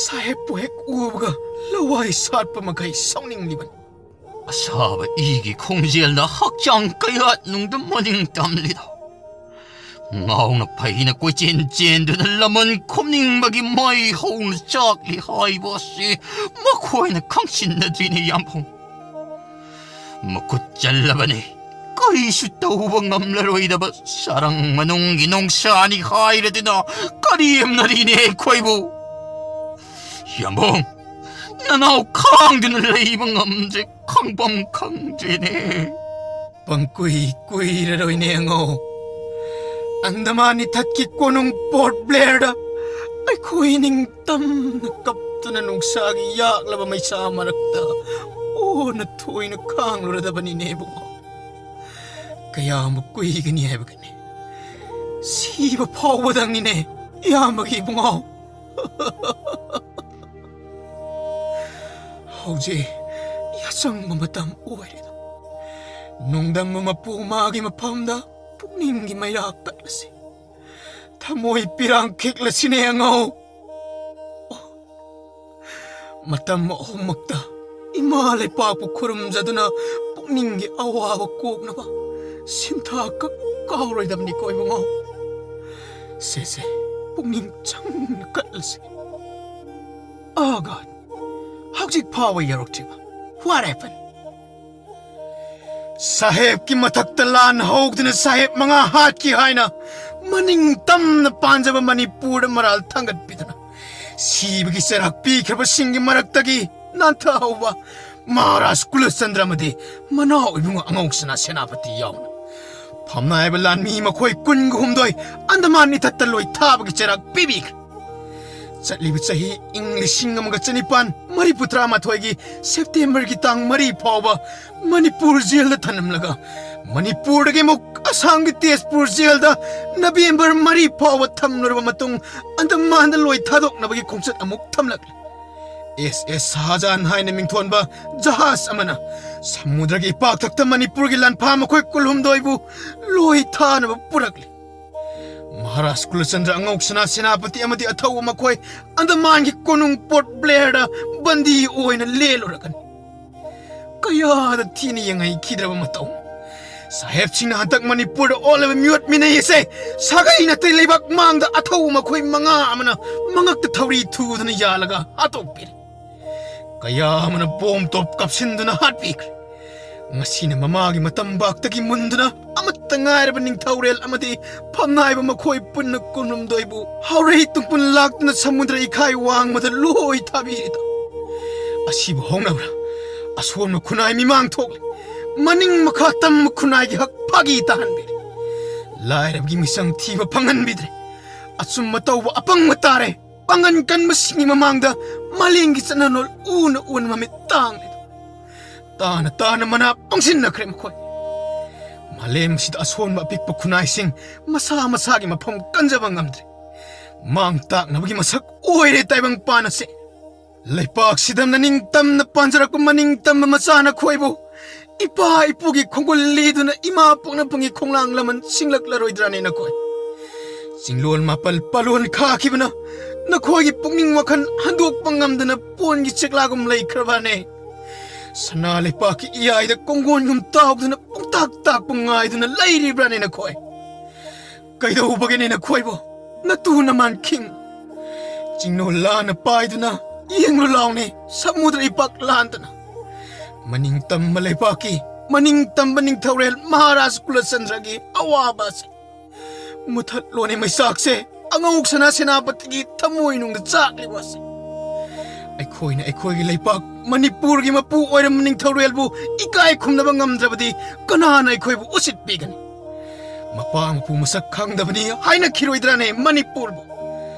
ꯁꯥꯍꯦꯕꯄꯨ ꯍꯦꯛ ꯎꯕꯒ ꯂꯋꯥꯏ ꯁꯥꯠꯄ ꯃꯈꯩ ꯁꯥꯎꯅꯤꯡꯂꯤꯕꯅꯤ꯫ ꯑꯁꯥꯕ ꯏꯒꯤ ꯈꯣꯡꯖꯦꯜꯅ ꯍꯛꯆꯥꯡ ꯀꯌꯥꯠ ꯅꯨꯡꯗ ꯃꯅꯤꯡ ꯇꯝꯂꯤꯗꯣ꯫ ꯉꯥꯎꯅ ꯐꯩꯅ ꯀꯣꯏꯆꯦꯟ ꯆꯦꯟꯗꯨꯅ ꯂꯃꯟ ꯈꯨꯝꯅꯤꯡꯕꯒꯤ ꯃꯩ ꯍꯧꯅ ꯆꯥꯛꯂꯤ ꯍꯥꯏꯕ ꯑꯁꯤ ꯃꯈꯣꯏꯅ ꯈꯪꯁꯤꯟꯅꯗ꯭ꯔꯤꯅꯦ ꯌꯥꯝꯕꯨꯡ꯫ ꯃꯈꯨꯠ ꯆꯜꯂꯕꯅꯤ꯫ ꯀꯔꯤꯁꯨ ꯇꯧꯕ ꯉꯝꯂꯔꯣꯏꯗꯕ ꯁꯔꯪ ꯃꯅꯨꯡꯒꯤ ꯅꯣꯡꯁꯥꯅꯤ ꯍꯥꯏꯔꯗꯨꯅ ꯀꯔꯦꯝꯅꯔꯤꯅꯦ ꯑꯩꯈꯣꯏꯕꯨ꯫ ꯌꯥꯝꯕꯨꯡ, ꯅꯅꯥꯎ ꯈꯥꯡꯗꯨꯅ ꯂꯩꯕ ꯉꯝꯗ꯭ꯔꯦ, ꯈꯪꯐꯝ ꯈꯪꯗ꯭ꯔꯦꯅꯦ꯫ ꯄꯪꯀꯨꯏ ꯀꯨꯏꯔꯔꯣꯏꯅꯦ ꯑꯉꯧ꯫ ꯑꯟꯗꯃꯥꯟ ꯏꯊꯠꯀꯤ ꯀꯣꯅꯨꯡ ꯄꯣꯔꯠ ꯕ꯭ꯂꯦꯌꯔꯗ ꯑꯩꯈꯣꯏ ꯅꯤꯡꯇꯝꯅ ꯀꯞꯇꯨꯅ ꯅꯨꯡꯁꯥꯒꯤ ꯌꯥꯛꯂꯕ ꯃꯩꯁꯥ ꯃꯔꯛꯇ ꯑꯣꯟꯅ ꯊꯣꯏꯅ ꯈꯥꯡꯂꯨꯔꯗꯕꯅꯤꯅꯦ ꯏꯕꯨꯡꯉꯣ꯫ ꯀꯌꯥꯝꯕꯨ ꯀꯨꯏꯒꯅꯤ ꯍꯥꯏꯕꯒꯤꯅꯦ? ꯁꯤꯕ ꯐꯥꯎꯕꯗꯪꯅꯤꯅꯦ ꯏꯌꯥꯝꯕꯒꯤ ꯏꯕꯨꯡꯉꯣ꯫ ꯍꯧꯖꯤꯛ ꯌꯥꯆꯪꯕ ꯃꯇꯝ ꯑꯣꯏꯔꯦꯗꯣ꯫ ꯅꯣꯡꯗꯝꯕ ꯃꯄꯨ ꯃꯥꯒꯤ ꯃꯐꯝꯗ ꯄꯨꯛꯅꯤꯡꯒꯤ ꯃꯩꯔꯥ ꯀꯠꯂꯁꯤ꯫ ꯊꯃꯣꯏ ꯄꯤꯔꯥꯡ ꯈꯤꯛꯂꯁꯤꯅꯦ ꯑꯉꯧ꯫ ꯃꯇꯝ ꯑꯍꯨꯝꯃꯛꯇ ꯏꯃꯥ ꯂꯩꯄꯥꯛꯄꯨ ꯈꯨꯔꯨꯝꯖꯗꯨꯅ ꯄꯨꯛꯅꯤꯡꯒꯤ ꯑꯋꯥꯕ ꯀꯣꯛꯅꯕ ꯁꯤꯟꯊꯥ ꯀꯛ ꯀꯥꯎꯔꯣꯏꯗꯕꯅꯤꯀꯣ ꯏꯕꯨꯡꯉꯣ꯫ ꯁꯦ ꯁꯦ, ꯄꯨꯛꯅꯤꯡ ꯆꯪꯅ ꯀꯠꯂꯁꯤ꯫ ꯑꯥ ꯒꯣꯗ, ꯍꯧꯖꯤꯛ ꯐꯥꯎꯕ ꯌꯧꯔꯛꯇ꯭ꯔꯤꯕ? What happened? ꯁꯥꯍꯦꯕꯀꯤ ꯃꯊꯛꯇ ꯂꯥꯟ ꯍꯧꯗꯨꯅ ꯁꯥꯍꯦꯕ ꯃꯉꯥ ꯍꯥꯠꯈꯤ ꯍꯥꯏꯅ ꯃꯅꯤꯡ ꯇꯝꯅ ꯄꯥꯟꯖꯕ ꯃꯅꯤꯄꯨꯔꯗ ꯃꯔꯥꯜ ꯊꯥꯡꯒꯠꯄꯤꯗꯨꯅ ꯁꯤꯕꯒꯤ ꯆꯩꯔꯥꯛ ꯄꯤꯈ꯭ꯔꯕꯁꯤꯡꯒꯤ ꯃꯔꯛꯇꯒꯤ ꯅꯥꯟꯊꯍꯧꯕ ꯃꯍꯥꯔꯥꯖ ꯀꯨꯂꯆꯟꯗ꯭ꯔ ꯑꯃꯗꯤ ꯃꯅꯥꯎ ꯏꯕꯨꯡꯉꯣ ꯑꯉꯧꯁꯅꯥ ꯁꯦꯅꯥꯄꯇꯤ ꯌꯥꯎꯅ ꯐꯝꯅꯥꯏꯕ ꯂꯥꯟꯃꯤ ꯃꯈꯣꯏ ꯀꯨꯟꯒ ꯍꯨꯝꯗꯣꯏ ꯑꯟꯗꯃꯥꯟ ꯏꯊꯠꯇ ꯂꯣꯏꯊꯥꯕꯒꯤ ꯆꯩꯔꯥꯛ ꯄꯤꯕꯤꯈ꯭ꯔꯦ꯫ ꯆꯠꯂꯤꯕ ꯆꯍꯤ ꯏꯪ ꯂꯤꯁꯤꯡ ꯑꯃꯒ ꯆꯅꯤꯄꯥꯟ ꯃꯔꯤꯐꯨ ꯇꯔꯥꯃꯥꯊꯣꯏꯒꯤ ꯁꯦꯞꯇꯦꯝꯕꯔꯒꯤ ꯇꯥꯡ ꯃꯔꯤ ꯐꯥꯎꯕ ꯃꯅꯤꯄꯨꯔ ꯖꯦꯜꯗ ꯊꯅꯝꯂꯒ, ꯃꯅꯤꯄꯨꯔꯗꯒꯤ ꯑꯃꯨꯛ ꯑꯁꯥꯝꯒꯤ ꯇꯦꯖꯄꯨꯔ ꯖꯦꯜꯗ ꯅꯕꯦꯝꯕꯔ ꯃꯔꯤ ꯐꯥꯎꯕ ꯊꯝꯂꯨꯔꯕ ꯃꯇꯨꯡ, ꯑꯟꯗꯃꯥꯟꯗ ꯂꯣꯏ ꯊꯥꯗꯣꯛꯅꯕꯒꯤ ꯈꯣꯡꯆꯠ ꯑꯃꯨꯛ ꯊꯝꯂꯛꯂꯤ꯫ ꯑꯦꯁ ꯑꯦꯁ ꯁꯍꯥꯖꯥꯟ ꯍꯥꯏꯅ ꯃꯤꯡꯊꯣꯟꯕ ꯖꯍꯥꯖ ꯑꯃꯅ ꯁꯃꯨꯗ꯭ꯔꯒꯤ ꯏꯄꯥꯛꯊꯛꯇ ꯃꯅꯤꯄꯨꯔꯒꯤ ꯂꯥꯟꯐꯥ ꯃꯈꯣꯏ ꯀꯨꯟꯍꯨꯝꯗꯣꯏꯕꯨ ꯂꯣꯏ ꯊꯥꯅꯕ ꯄꯨꯔꯛꯂꯤ꯫ ꯃꯍꯥꯔꯥꯖ ꯀꯨꯂꯆꯟꯗ꯭ꯔ ꯑꯉꯧꯁꯅꯥ ꯁꯦꯅꯥꯄꯇꯤ ꯑꯃꯗꯤ ꯑꯊꯧꯕ ꯃꯈꯣꯏ ꯑꯟꯗꯃꯥꯟꯒꯤ ꯀꯣꯅꯨꯡ ꯄꯣꯔꯠ ꯕ꯭ꯂꯦꯌꯔꯗ ꯕꯟꯗꯤ ꯑꯣꯏꯅ ꯂꯦꯜꯂꯨꯔꯒꯅꯤ꯫ ꯀꯌꯥꯗ ꯊꯤꯅ ꯌꯦꯡꯍꯩꯈꯤꯗ꯭ꯔꯕ ꯃꯇꯧ! ꯁꯥꯍꯦꯕꯁꯤꯡꯅ ꯍꯟꯗꯛ ꯃꯅꯤꯄꯨꯔꯗ ꯑꯣꯜꯂꯕ ꯃꯤꯑꯣꯠ ꯃꯤꯅꯩ ꯑꯁꯦ ꯁꯥꯒꯩ ꯅꯥꯇꯩ ꯂꯩꯕꯥꯛ ꯃꯥꯡꯗ ꯑꯊꯧꯕ ꯃꯈꯣꯏ ꯃꯉꯥ ꯑꯃꯅ ꯃꯉꯛꯇ ꯊꯧꯔꯤ ꯊꯨꯗꯨꯅ ꯌꯥꯜꯂꯒ ꯍꯥꯠꯇꯣꯛꯄꯤꯔꯦ꯫ ꯀꯌꯥ ꯑꯃꯅ ꯕꯣꯝ ꯇꯣꯞ ꯀꯥꯞꯁꯤꯟꯗꯨꯅ ꯍꯥꯠꯄꯤꯈ꯭ꯔꯦ꯫ ꯉꯁꯤꯅ ꯃꯃꯥꯒꯤ ꯃꯇꯝꯕꯥꯛꯇꯒꯤ ꯃꯨꯟꯗꯨꯅ ꯑꯃꯠꯇ ꯉꯥꯏꯔꯕ ꯅꯤꯡꯊꯧꯔꯦꯜ ꯑꯃꯗꯤ ꯐꯝꯅꯥꯏꯕ ꯃꯈꯣꯏ ꯄꯨꯟꯅ ꯀꯨꯟꯍꯨꯝꯗꯣꯏꯕꯨ ꯍꯥꯎꯔꯩ ꯇꯨꯡꯄꯨꯟ ꯂꯥꯛꯇꯨꯅ ꯁꯃꯨꯗ꯭ꯔ ꯏꯈꯥꯏ ꯋꯥꯡꯃꯗ ꯂꯣꯏ ꯊꯥꯕꯤꯔꯦꯗꯣ꯫ ꯑꯁꯤꯕꯨ ꯍꯧꯅꯕ꯭ꯔꯥ? ꯑꯁꯣꯟꯕ ꯈꯨꯟꯅꯥꯏ ꯃꯤꯃꯥꯡ ꯊꯣꯛꯂꯦ꯫ ꯃꯅꯤꯡ ꯃꯈꯥ ꯇꯝꯕ ꯈꯨꯟꯅꯥꯏꯒꯤ ꯍꯛ ꯐꯥꯒꯤ ꯇꯥꯍꯟꯕꯤꯔꯦ꯫ ꯂꯥꯏꯔꯕꯒꯤ ꯃꯤꯆꯪ ꯊꯤꯕ ꯐꯪꯍꯟꯕꯤꯗ꯭ꯔꯦ꯫ ꯑꯆꯨꯝꯕ ꯇꯧꯕ ꯑꯄꯪꯕ ꯇꯥꯔꯦ꯫ ꯄꯥꯡꯒꯟ ꯀꯟꯕꯁꯤꯡꯒꯤ ꯃꯃꯥꯡꯗ ꯃꯥꯂꯦꯝꯒꯤ ꯆꯠꯅꯂꯣꯟ ꯎꯅ ꯎꯅ ꯃꯃꯤꯠ ꯇꯥꯡꯂꯦ꯫ ꯇꯥꯅ ꯇꯥꯅ ꯃꯅꯥ ꯄꯪꯁꯤꯟꯅꯈ꯭ꯔꯦ ꯃꯈꯣꯏ꯫ ꯃꯥꯂꯦꯝ ꯑꯁꯤꯗ ꯑꯁꯣꯟꯕ ꯑꯄꯤꯛꯄ ꯈꯨꯟꯅꯥꯏꯁꯤꯡ ꯃꯁꯥ ꯃꯁꯥꯒꯤ ꯃꯐꯝ ꯀꯟꯖꯕ ꯉꯝꯗ꯭ꯔꯦ꯫ ꯃꯥꯡ ꯇꯥꯛꯅꯕꯒꯤ ꯃꯁꯛ ꯑꯣꯏꯔꯦ ꯇꯥꯏꯕꯪꯄꯥꯟ ꯑꯁꯦ꯫ ꯂꯩꯄꯥꯛꯁꯤꯗ ꯅꯤꯡꯇꯝꯅ ꯄꯥꯟꯖꯔꯛꯄ ꯃꯅꯤꯡ ꯇꯝꯕ ꯃꯆꯥ ꯅꯈꯣꯏꯕꯨ ꯏꯄꯥ ꯏꯄꯨꯒꯤ ꯈꯣꯡꯒꯨꯜ ꯂꯤꯗꯨꯅ ꯏꯃꯥ ꯄꯣꯛꯅꯐꯝꯒꯤ ꯈꯣꯡꯂꯥꯡ ꯂꯃꯟ ꯁꯤꯡꯂꯛꯂꯔꯣꯏꯗ꯭ꯔꯥꯅꯦ ꯅꯈꯣꯏ? ꯆꯤꯡꯂꯣꯟ ꯃꯥꯄꯜ ꯄꯥꯂꯣꯟ ꯈꯥꯈꯤꯕꯅ ꯅꯈꯣꯏꯒꯤ ꯄꯨꯛꯅꯤꯡ ꯋꯥꯈꯜ ꯍꯟꯗꯣꯛꯄ ꯉꯝꯗꯅ ꯄꯣꯟꯒꯤ ꯆꯦꯛꯂꯥꯒꯨꯝ ꯂꯩꯈ꯭ꯔꯕꯅꯦ꯫ ꯁꯅꯥ ꯂꯩꯄꯥꯛꯀꯤ ꯏꯌꯥꯏꯗ ꯀꯣꯡꯒꯣꯟꯒꯨꯝ ꯇꯥꯎꯗꯨꯅ ꯄꯨꯡꯇꯥꯛ ꯇꯥꯛꯄ ꯉꯥꯏꯗꯨꯅ ꯂꯩꯔꯤꯕ꯭ꯔꯥꯅꯦ ꯅꯈꯣꯏ? ꯀꯩꯗꯧꯕꯒꯤꯅꯦ ꯅꯈꯣꯏꯕꯨ ꯅꯇꯨ ꯅꯃꯥꯟ ꯈꯤꯡ ꯆꯤꯡꯅꯣ ꯂꯥꯟꯅ ꯄꯥꯏꯗꯨꯅ ꯌꯦꯡꯂꯨ ꯂꯥꯎꯅꯦ, ꯁꯃꯨꯗ꯭ꯔ ꯏꯄꯥꯛ ꯂꯥꯟꯗꯅ? ꯃꯅꯤꯡ ꯇꯝꯕ ꯂꯩꯕꯥꯛꯀꯤ ꯃꯅꯤꯡ ꯇꯝꯕ ꯅꯤꯡꯊꯧꯔꯦꯜ ꯃꯍꯥꯔꯥꯖ ꯀꯨꯂꯆꯟꯗ꯭ꯔꯒꯤ ꯑꯋꯥꯕ ꯑꯁꯦ ꯃꯨꯊꯠꯂꯣꯅꯦ, ꯃꯩꯆꯥꯛꯁꯦ, ꯑꯉꯧ ꯁꯅꯥ ꯁꯦꯅꯥꯄꯇꯤꯒꯤ ꯊꯃꯣꯏꯅꯨꯡꯗ ꯆꯥꯛꯂꯤꯕ ꯑꯁꯦ꯫ ꯑꯩꯈꯣꯏꯅ ꯑꯩꯈꯣꯏꯒꯤ ꯂꯩꯄꯥꯛ ꯃꯅꯤꯄꯨꯔꯒꯤ ꯃꯄꯨ ꯑꯣꯏꯔꯝꯕ ꯅꯤꯡꯊꯧꯔꯦꯜꯕꯨ ꯏꯀꯥꯏ ꯈꯨꯝꯅꯕ ꯉꯝꯗ꯭ꯔꯕꯗꯤ ꯀꯅꯥꯅ ꯑꯩꯈꯣꯏꯕꯨ ꯎꯁꯤꯠꯄꯤꯒꯅꯤ? ꯃꯄꯥ ꯃꯄꯨ ꯃꯁꯛ ꯈꯪꯗꯕꯅꯤ ꯍꯥꯏꯅꯈꯤꯔꯣꯏꯗ꯭ꯔꯥꯅꯦ ꯃꯅꯤꯄꯨꯔꯕꯨ?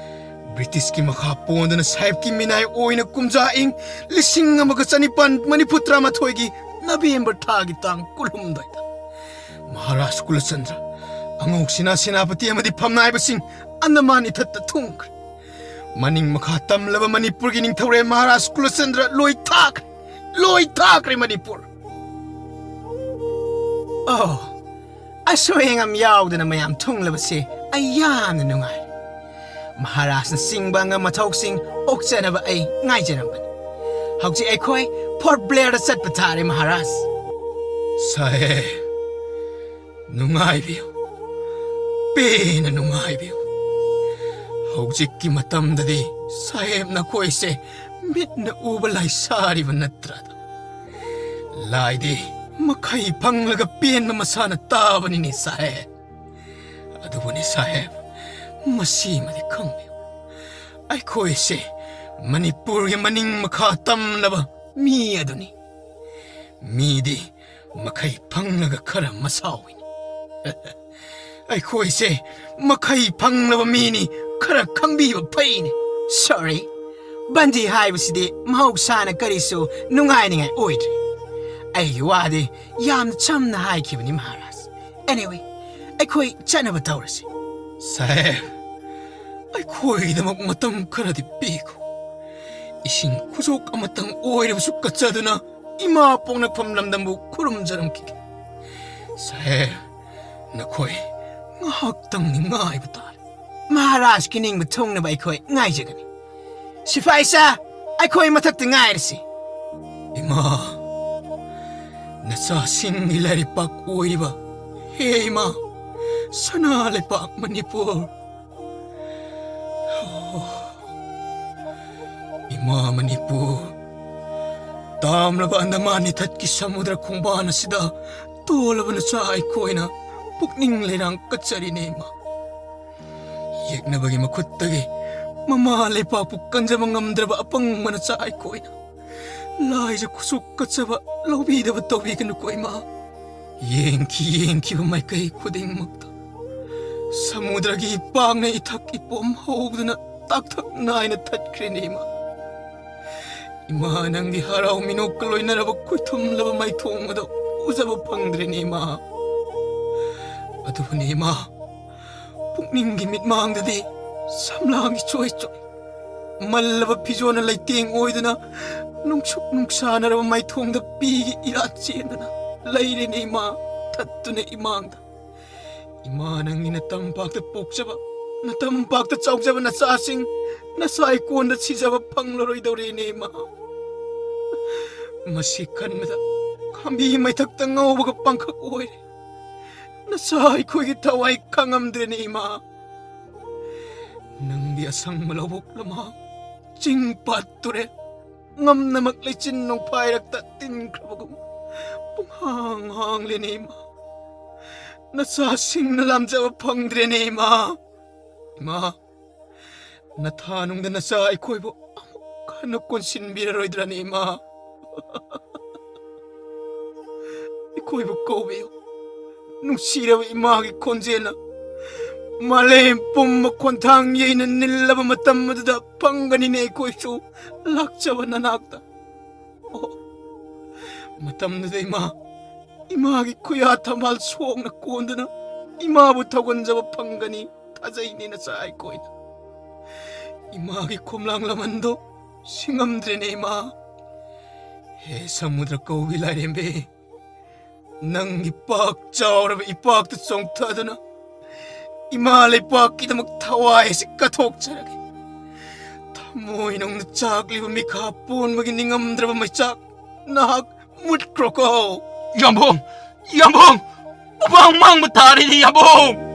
ꯕ꯭ꯔꯤꯇꯤꯁꯀꯤ ꯃꯈꯥ ꯄꯣꯟꯗꯨꯅ ꯁꯥꯍꯦꯕꯀꯤ ꯃꯤꯅꯥꯏ ꯑꯣꯏꯅ ꯀꯨꯝꯖꯥ ꯏꯪ ꯂꯤꯁꯤꯡ ꯑꯃꯒ ꯆꯅꯤꯄꯥꯟ ꯃꯔꯤꯐꯨ ꯇꯔꯥꯃꯥꯊꯣꯏꯒꯤ ꯅꯕꯦꯝꯕꯔ ꯊꯥꯒꯤ ꯇꯥꯡ ꯀꯨꯟꯍꯨꯝꯗꯣꯏꯗ ꯃꯍꯥꯔꯥꯖ ꯀꯨꯂꯆꯟꯗ꯭ꯔ ꯑꯉꯧ ꯁꯤꯅꯥ ꯁꯦꯅꯥꯄꯇꯤ ꯑꯃꯗꯤ ꯐꯝꯅꯥꯏꯕꯁꯤꯡ ꯑꯟꯗꯃꯥꯟ ꯏꯊꯠꯇ ꯊꯨꯡꯈ꯭ꯔꯦ꯫ ꯃꯅꯤꯡ ꯃꯈꯥ ꯇꯝꯂꯕ ꯃꯅꯤꯄꯨꯔꯒꯤ ꯅꯤꯡꯊꯧꯔꯦꯜ ꯃꯍꯥꯔꯥꯖ ꯀꯨꯂꯆꯟꯗ꯭ꯔ ꯂꯣꯏ ꯊꯥꯈ꯭ꯔꯦ, ꯂꯣꯏ ꯊꯥꯈ꯭ꯔꯦ ꯃꯅꯤꯄꯨꯔ꯫ ꯑꯣ, ꯑꯁꯣꯏ ꯑꯉꯥꯝ ꯌꯥꯎꯗꯅ ꯃꯌꯥꯝ ꯊꯨꯡꯂꯕꯁꯦ ꯑꯩ ꯌꯥꯝꯅ ꯅꯨꯡꯉꯥꯏꯔꯦ꯫ ꯃꯍꯥꯔꯥꯖꯅ ꯆꯤꯡꯕ ꯑꯉꯝ ꯑꯊꯧꯁꯤꯡ ꯑꯣꯛꯆꯅꯕ ꯑꯩ ꯉꯥꯏꯖꯔꯝꯕꯅꯤ꯫ ꯍꯧꯖꯤꯛ ꯑꯩꯈꯣꯏ ꯐꯣꯔꯠ ꯕ꯭ꯂꯦꯌꯔꯗ ꯆꯠꯄ ꯇꯥꯔꯦ ꯃꯍꯥꯔꯥꯖ꯫ ꯁꯥꯍꯦꯕ, ꯅꯨꯡꯉꯥꯏꯕꯤꯌꯨ, ꯄꯦꯟꯅ ꯅꯨꯡꯉꯥꯏꯕꯤꯌꯨ꯫ ꯍꯧꯖꯤꯛꯀꯤ ꯃꯇꯝꯗꯗꯤ ꯁꯥꯍꯦꯕ ꯅꯈꯣꯏꯁꯦ ꯃꯤꯠꯅ ꯎꯕ ꯂꯥꯏꯁꯥꯔꯤꯕ ꯅꯠꯇ꯭ꯔꯥꯗꯣ? ꯂꯥꯏꯗꯤ ꯃꯈꯩ ꯐꯪꯂꯒ ꯄꯦꯟꯕ ꯃꯁꯥꯅ ꯇꯥꯕꯅꯤꯅꯦ ꯁꯥꯍꯦꯕ꯫ ꯑꯗꯨꯕꯨꯅꯦ ꯁꯥꯍꯦꯕ, ꯃꯁꯤꯃꯗꯤ ꯈꯪꯕꯤꯌꯨ, ꯑꯩꯈꯣꯏꯁꯦ ꯃꯅꯤꯄꯨꯔꯒꯤ ꯃꯅꯤꯡ ꯃꯈꯥ ꯇꯝꯂꯕ ꯃꯤ ꯑꯗꯨꯅꯤ꯫ ꯃꯤꯗꯤ ꯃꯈꯩ ꯐꯪꯂꯒ ꯈꯔ ꯃꯁꯥꯎꯏꯅꯤ꯫ ꯑꯩꯈꯣꯏꯁꯦ ꯃꯈꯩ ꯐꯪꯂꯕ ꯃꯤꯅꯤ, ꯈꯔ ꯈꯪꯕꯤꯕ ꯐꯩꯅꯦ꯫ ꯁꯣꯔꯤ, ꯕꯟꯗꯤ ꯍꯥꯏꯕꯁꯤꯗꯤ ꯃꯍꯧꯁꯥꯅ ꯀꯔꯤꯁꯨ ꯅꯨꯡꯉꯥꯏꯅꯤꯡꯉꯥꯏ ꯑꯣꯏꯗ꯭ꯔꯦ꯫ ꯑꯩꯒꯤ ꯋꯥꯗꯤ ꯌꯥꯝꯅ ꯆꯝꯅ ꯍꯥꯏꯈꯤꯕꯅꯤ, ꯃꯍꯥꯔꯥꯖ꯫ Anyway, ꯑꯩꯈꯣꯏ ꯆꯠꯅꯕ ꯇꯧꯔꯁꯤ꯫ ꯁꯥꯍꯦꯕ, ꯑꯩꯈꯣꯏꯒꯤꯗꯃꯛ ꯃꯇꯝ ꯈꯔꯗꯤ ꯄꯤꯈꯣ꯫ ꯏꯁꯤꯡ ꯈꯨꯖꯣꯛ ꯑꯃꯇꯪ ꯑꯣꯏꯔꯕꯁꯨ ꯀꯠꯆꯗꯨꯅ ꯏꯃꯥ ꯄꯣꯛꯅꯐꯝ ꯂꯝꯗꯝꯕꯨ ꯈꯨꯔꯨꯝꯖꯔꯝꯈꯤꯒꯦ꯫ ꯁꯥꯍꯦꯕ, ꯅꯈꯣꯏ ꯉꯥꯏꯍꯥꯛꯇꯪꯗꯤ ꯉꯥꯏꯕ ꯇꯥꯔꯦ꯫ ꯃꯍꯥꯔꯥꯖꯀꯤ ꯅꯤꯡꯕ ꯊꯨꯡꯅꯕ ꯑꯩꯈꯣꯏ ꯉꯥꯏꯖꯒꯅꯤ꯫ ꯁꯤꯐꯥꯏ ꯁꯥ, ꯑꯩꯈꯣꯏ ꯃꯊꯛꯇ ꯉꯥꯏꯔꯁꯤ꯫ ꯏꯃꯥ, ꯅꯆꯥꯁꯤꯡꯒꯤ ꯂꯥꯏꯔꯩꯄꯥꯛ ꯑꯣꯏꯔꯤꯕ, ꯍꯦ ꯏꯃꯥ, ꯁꯅꯥ ꯂꯩꯄꯥꯛ ꯃꯅꯤꯄꯨꯔ꯫ ꯏꯃꯥ ꯃꯅꯤꯄꯨꯔ, ꯇꯥꯝꯂꯕ ꯑꯟꯗꯃꯥꯟ ꯏꯊꯠꯀꯤ ꯁꯃꯨꯗ꯭ꯔ ꯈꯣꯡꯕꯥꯟ ꯑꯁꯤꯗ ꯇꯣꯜꯂꯕ ꯅꯆꯥ ꯑꯩꯈꯣꯏꯅ ꯄꯨꯛꯅꯤꯡ ꯂꯩꯔꯥꯡ ꯀꯠꯆꯔꯤꯅꯦ ꯏꯃꯥ꯫ ꯌꯦꯛꯅꯕꯒꯤ ꯃꯈꯨꯠꯇꯒꯤ ꯃꯃꯥ ꯂꯩꯄꯥꯛꯄꯨ ꯀꯟꯖꯕ ꯉꯝꯗ꯭ꯔꯕ ꯑꯄꯪꯕ ꯅꯆꯥ ꯑꯩꯈꯣꯏꯅ ꯂꯥꯏꯖ ꯈꯨꯠꯁꯨ ꯀꯠꯆꯕ ꯂꯧꯕꯤꯗꯕ ꯇꯧꯕꯤꯒꯅꯨꯀꯣ ꯏꯃꯥ꯫ ꯌꯦꯡꯈꯤ ꯌꯦꯡꯈꯤꯕ ꯃꯥꯏꯀꯩ ꯈꯨꯗꯤꯡꯃꯛꯇ ꯁꯃꯨꯗ꯭ꯔꯒꯤ ꯏꯄꯥꯛꯅ ꯏꯊꯛ ꯏꯄꯣꯝ ꯍꯧꯗꯨꯅ ꯇꯥꯛꯊꯛ ꯅꯥꯏꯅ ꯊꯠꯈ꯭ꯔꯦꯅꯦ ꯏꯃꯥ꯫ ꯏꯃꯥ, ꯅꯪꯒꯤ ꯍꯔꯥꯎ ꯃꯤꯅꯣꯛꯀ ꯂꯣꯏꯅꯔꯕ ꯈꯣꯏꯊꯨꯝꯂꯕ ꯃꯥꯏꯊꯣꯡ ꯑꯗꯨ ꯎꯖꯕ ꯐꯪꯗ꯭ꯔꯦꯅꯦ ꯏꯃꯥ꯫ ꯑꯗꯨꯕꯨꯅꯦ ꯏꯃꯥ, ꯄꯨꯛꯅꯤꯡꯒꯤ ꯃꯤꯠꯃꯥꯡꯗꯗꯤ ꯁꯝꯂꯥꯡꯒꯤ ꯆꯣꯏ ꯆꯣꯏ ꯃꯜꯂꯕ ꯐꯤꯖꯣꯜꯅ ꯂꯩꯇꯦꯡ ꯑꯣꯏꯗꯨꯅ ꯅꯨꯡꯁꯨꯛ ꯅꯨꯡꯁꯥꯅꯔꯕ ꯃꯥꯏꯊꯣꯡꯗ ꯄꯤꯒꯤ ꯏꯔꯥꯠ ꯆꯦꯟꯗꯨꯅ ꯂꯩꯔꯦꯅꯦ ꯏꯃꯥ, ꯊꯠꯇꯨꯅ ꯏꯃꯥꯡꯗ꯫ ꯏꯃꯥ, ꯅꯪꯒꯤ ꯅꯇꯝꯄꯥꯛꯇ ꯄꯣꯛꯆꯕ, ꯅꯇꯝꯄꯥꯛꯇ ꯆꯥꯎꯖꯕ ꯅꯆꯥꯁꯤꯡ ꯅꯆꯥ ꯏꯀꯣꯟꯗ ꯁꯤꯖꯕ ꯐꯪꯂꯔꯣꯏꯗꯧꯔꯦꯅꯦ ꯏꯃꯥ꯫ ꯃꯁꯤ ꯈꯟꯕꯗ ꯈꯥꯝꯕꯤ ꯃꯩꯊꯛꯇ ꯉꯧꯕꯒ ꯄꯥꯡꯈꯛ ꯑꯣꯏꯔꯦ꯫ ꯅꯆꯥ ꯑꯩꯈꯣꯏꯒꯤ ꯊꯋꯥꯏ ꯈꯥꯡꯉꯝꯗ꯭ꯔꯦꯅꯦ ꯏꯃꯥ꯫ ꯅꯪꯗꯤ ꯑꯁꯪꯕ ꯂꯧꯕꯨꯛ ꯂꯝꯍꯥꯡ, ꯆꯤꯡ ꯄꯥꯠ ꯇꯨꯔꯦꯜ, ꯉꯝꯅꯃꯛ ꯂꯩꯆꯤꯟ ꯅꯣꯡꯐꯥꯏꯔꯛꯇ ꯇꯤꯟꯈ꯭ꯔꯕꯒꯨꯝ ꯄꯨꯡꯍꯥꯡ ꯍꯥꯡꯂꯦꯅꯦ ꯏꯃꯥ꯫ ꯅꯆꯥꯁꯤꯡꯅ ꯂꯥꯝꯖꯕ ꯐꯪꯗ꯭ꯔꯦꯅꯦ ꯏꯃꯥ꯫ ꯏꯃꯥ, ꯅꯊꯥꯅꯨꯡꯗ ꯅꯆꯥ ꯑꯩꯈꯣꯏꯕꯨ ꯑꯃꯨꯛ ꯍꯟꯅ ꯀꯣꯟꯁꯤꯟꯕꯤꯔꯔꯣꯏꯗ꯭ꯔꯅꯦ ꯏꯃꯥ? ꯑꯩꯈꯣꯏꯕꯨ ꯀꯧꯕꯤꯌꯨ꯫ ꯅꯨꯡꯁꯤꯔꯕ ꯏꯃꯥꯒꯤ ꯈꯣꯟꯖꯦꯜꯅ ꯃꯥꯂꯦꯝ ꯄꯨꯝꯕ ꯈꯣꯟꯊꯥꯡ ꯌꯩꯅ ꯅꯤꯜꯂꯕ ꯃꯇꯝ ꯑꯗꯨꯗ ꯐꯪꯒꯅꯤꯅꯦ ꯑꯩꯈꯣꯏꯁꯨ ꯂꯥꯛꯆꯕ ꯅꯅꯥꯛꯇ꯫ ꯑꯣ, ꯃꯇꯝꯗꯨꯗ ꯏꯃꯥ, ꯏꯃꯥꯒꯤ ꯈꯨꯌꯥ ꯊꯝꯕꯥꯜ ꯁꯣꯛꯅ ꯀꯣꯟꯗꯨꯅ ꯏꯃꯥꯕꯨ ꯊꯧꯒꯟꯖꯕ ꯐꯪꯒꯅꯤ ꯊꯥꯖꯩꯅꯦ ꯅꯆꯥ ꯑꯩꯈꯣꯏꯅ꯫ ꯏꯃꯥꯒꯤ ꯈꯣꯝꯂꯥꯡ ꯂꯃꯟꯗꯣ ꯁꯤꯡꯉꯝꯗ꯭ꯔꯦꯅꯦ ꯏꯃꯥ꯫ ꯍꯦ ꯁꯃꯨꯗ꯭ꯔ ꯀꯧꯕꯤ ꯂꯥꯏꯔꯦꯝꯕꯤ, ꯅꯪꯒꯤ ꯄꯥꯛ ꯆꯥꯎꯔꯕ ꯏꯄꯥꯛꯇ ꯆꯣꯡꯊꯗꯨꯅ ꯏꯃꯥ ꯂꯩꯄꯥꯛꯀꯤꯗꯃꯛ ꯊꯋꯥꯏ ꯑꯁꯤ ꯀꯠꯊꯣꯛꯆꯔꯒꯦ꯫ ꯊꯃꯣꯏ ꯅꯨꯡꯗ ꯆꯥꯛꯂꯤꯕ ꯃꯤꯈꯥ ꯄꯣꯟꯕꯒꯤ ꯅꯤꯡꯉꯝꯗ꯭ꯔꯕ ꯃꯩꯆꯥꯛ ꯅꯍꯥꯛ ꯃꯨꯠꯈ꯭ꯔꯣꯀꯣ꯫ ꯌꯥꯝꯕꯨꯡ! ꯌꯥꯝꯕꯨꯡ! ꯃꯃꯥꯡ ꯃꯥꯡꯕ ꯇꯥꯔꯦꯅꯦ ꯌꯥꯝꯕꯨꯡ!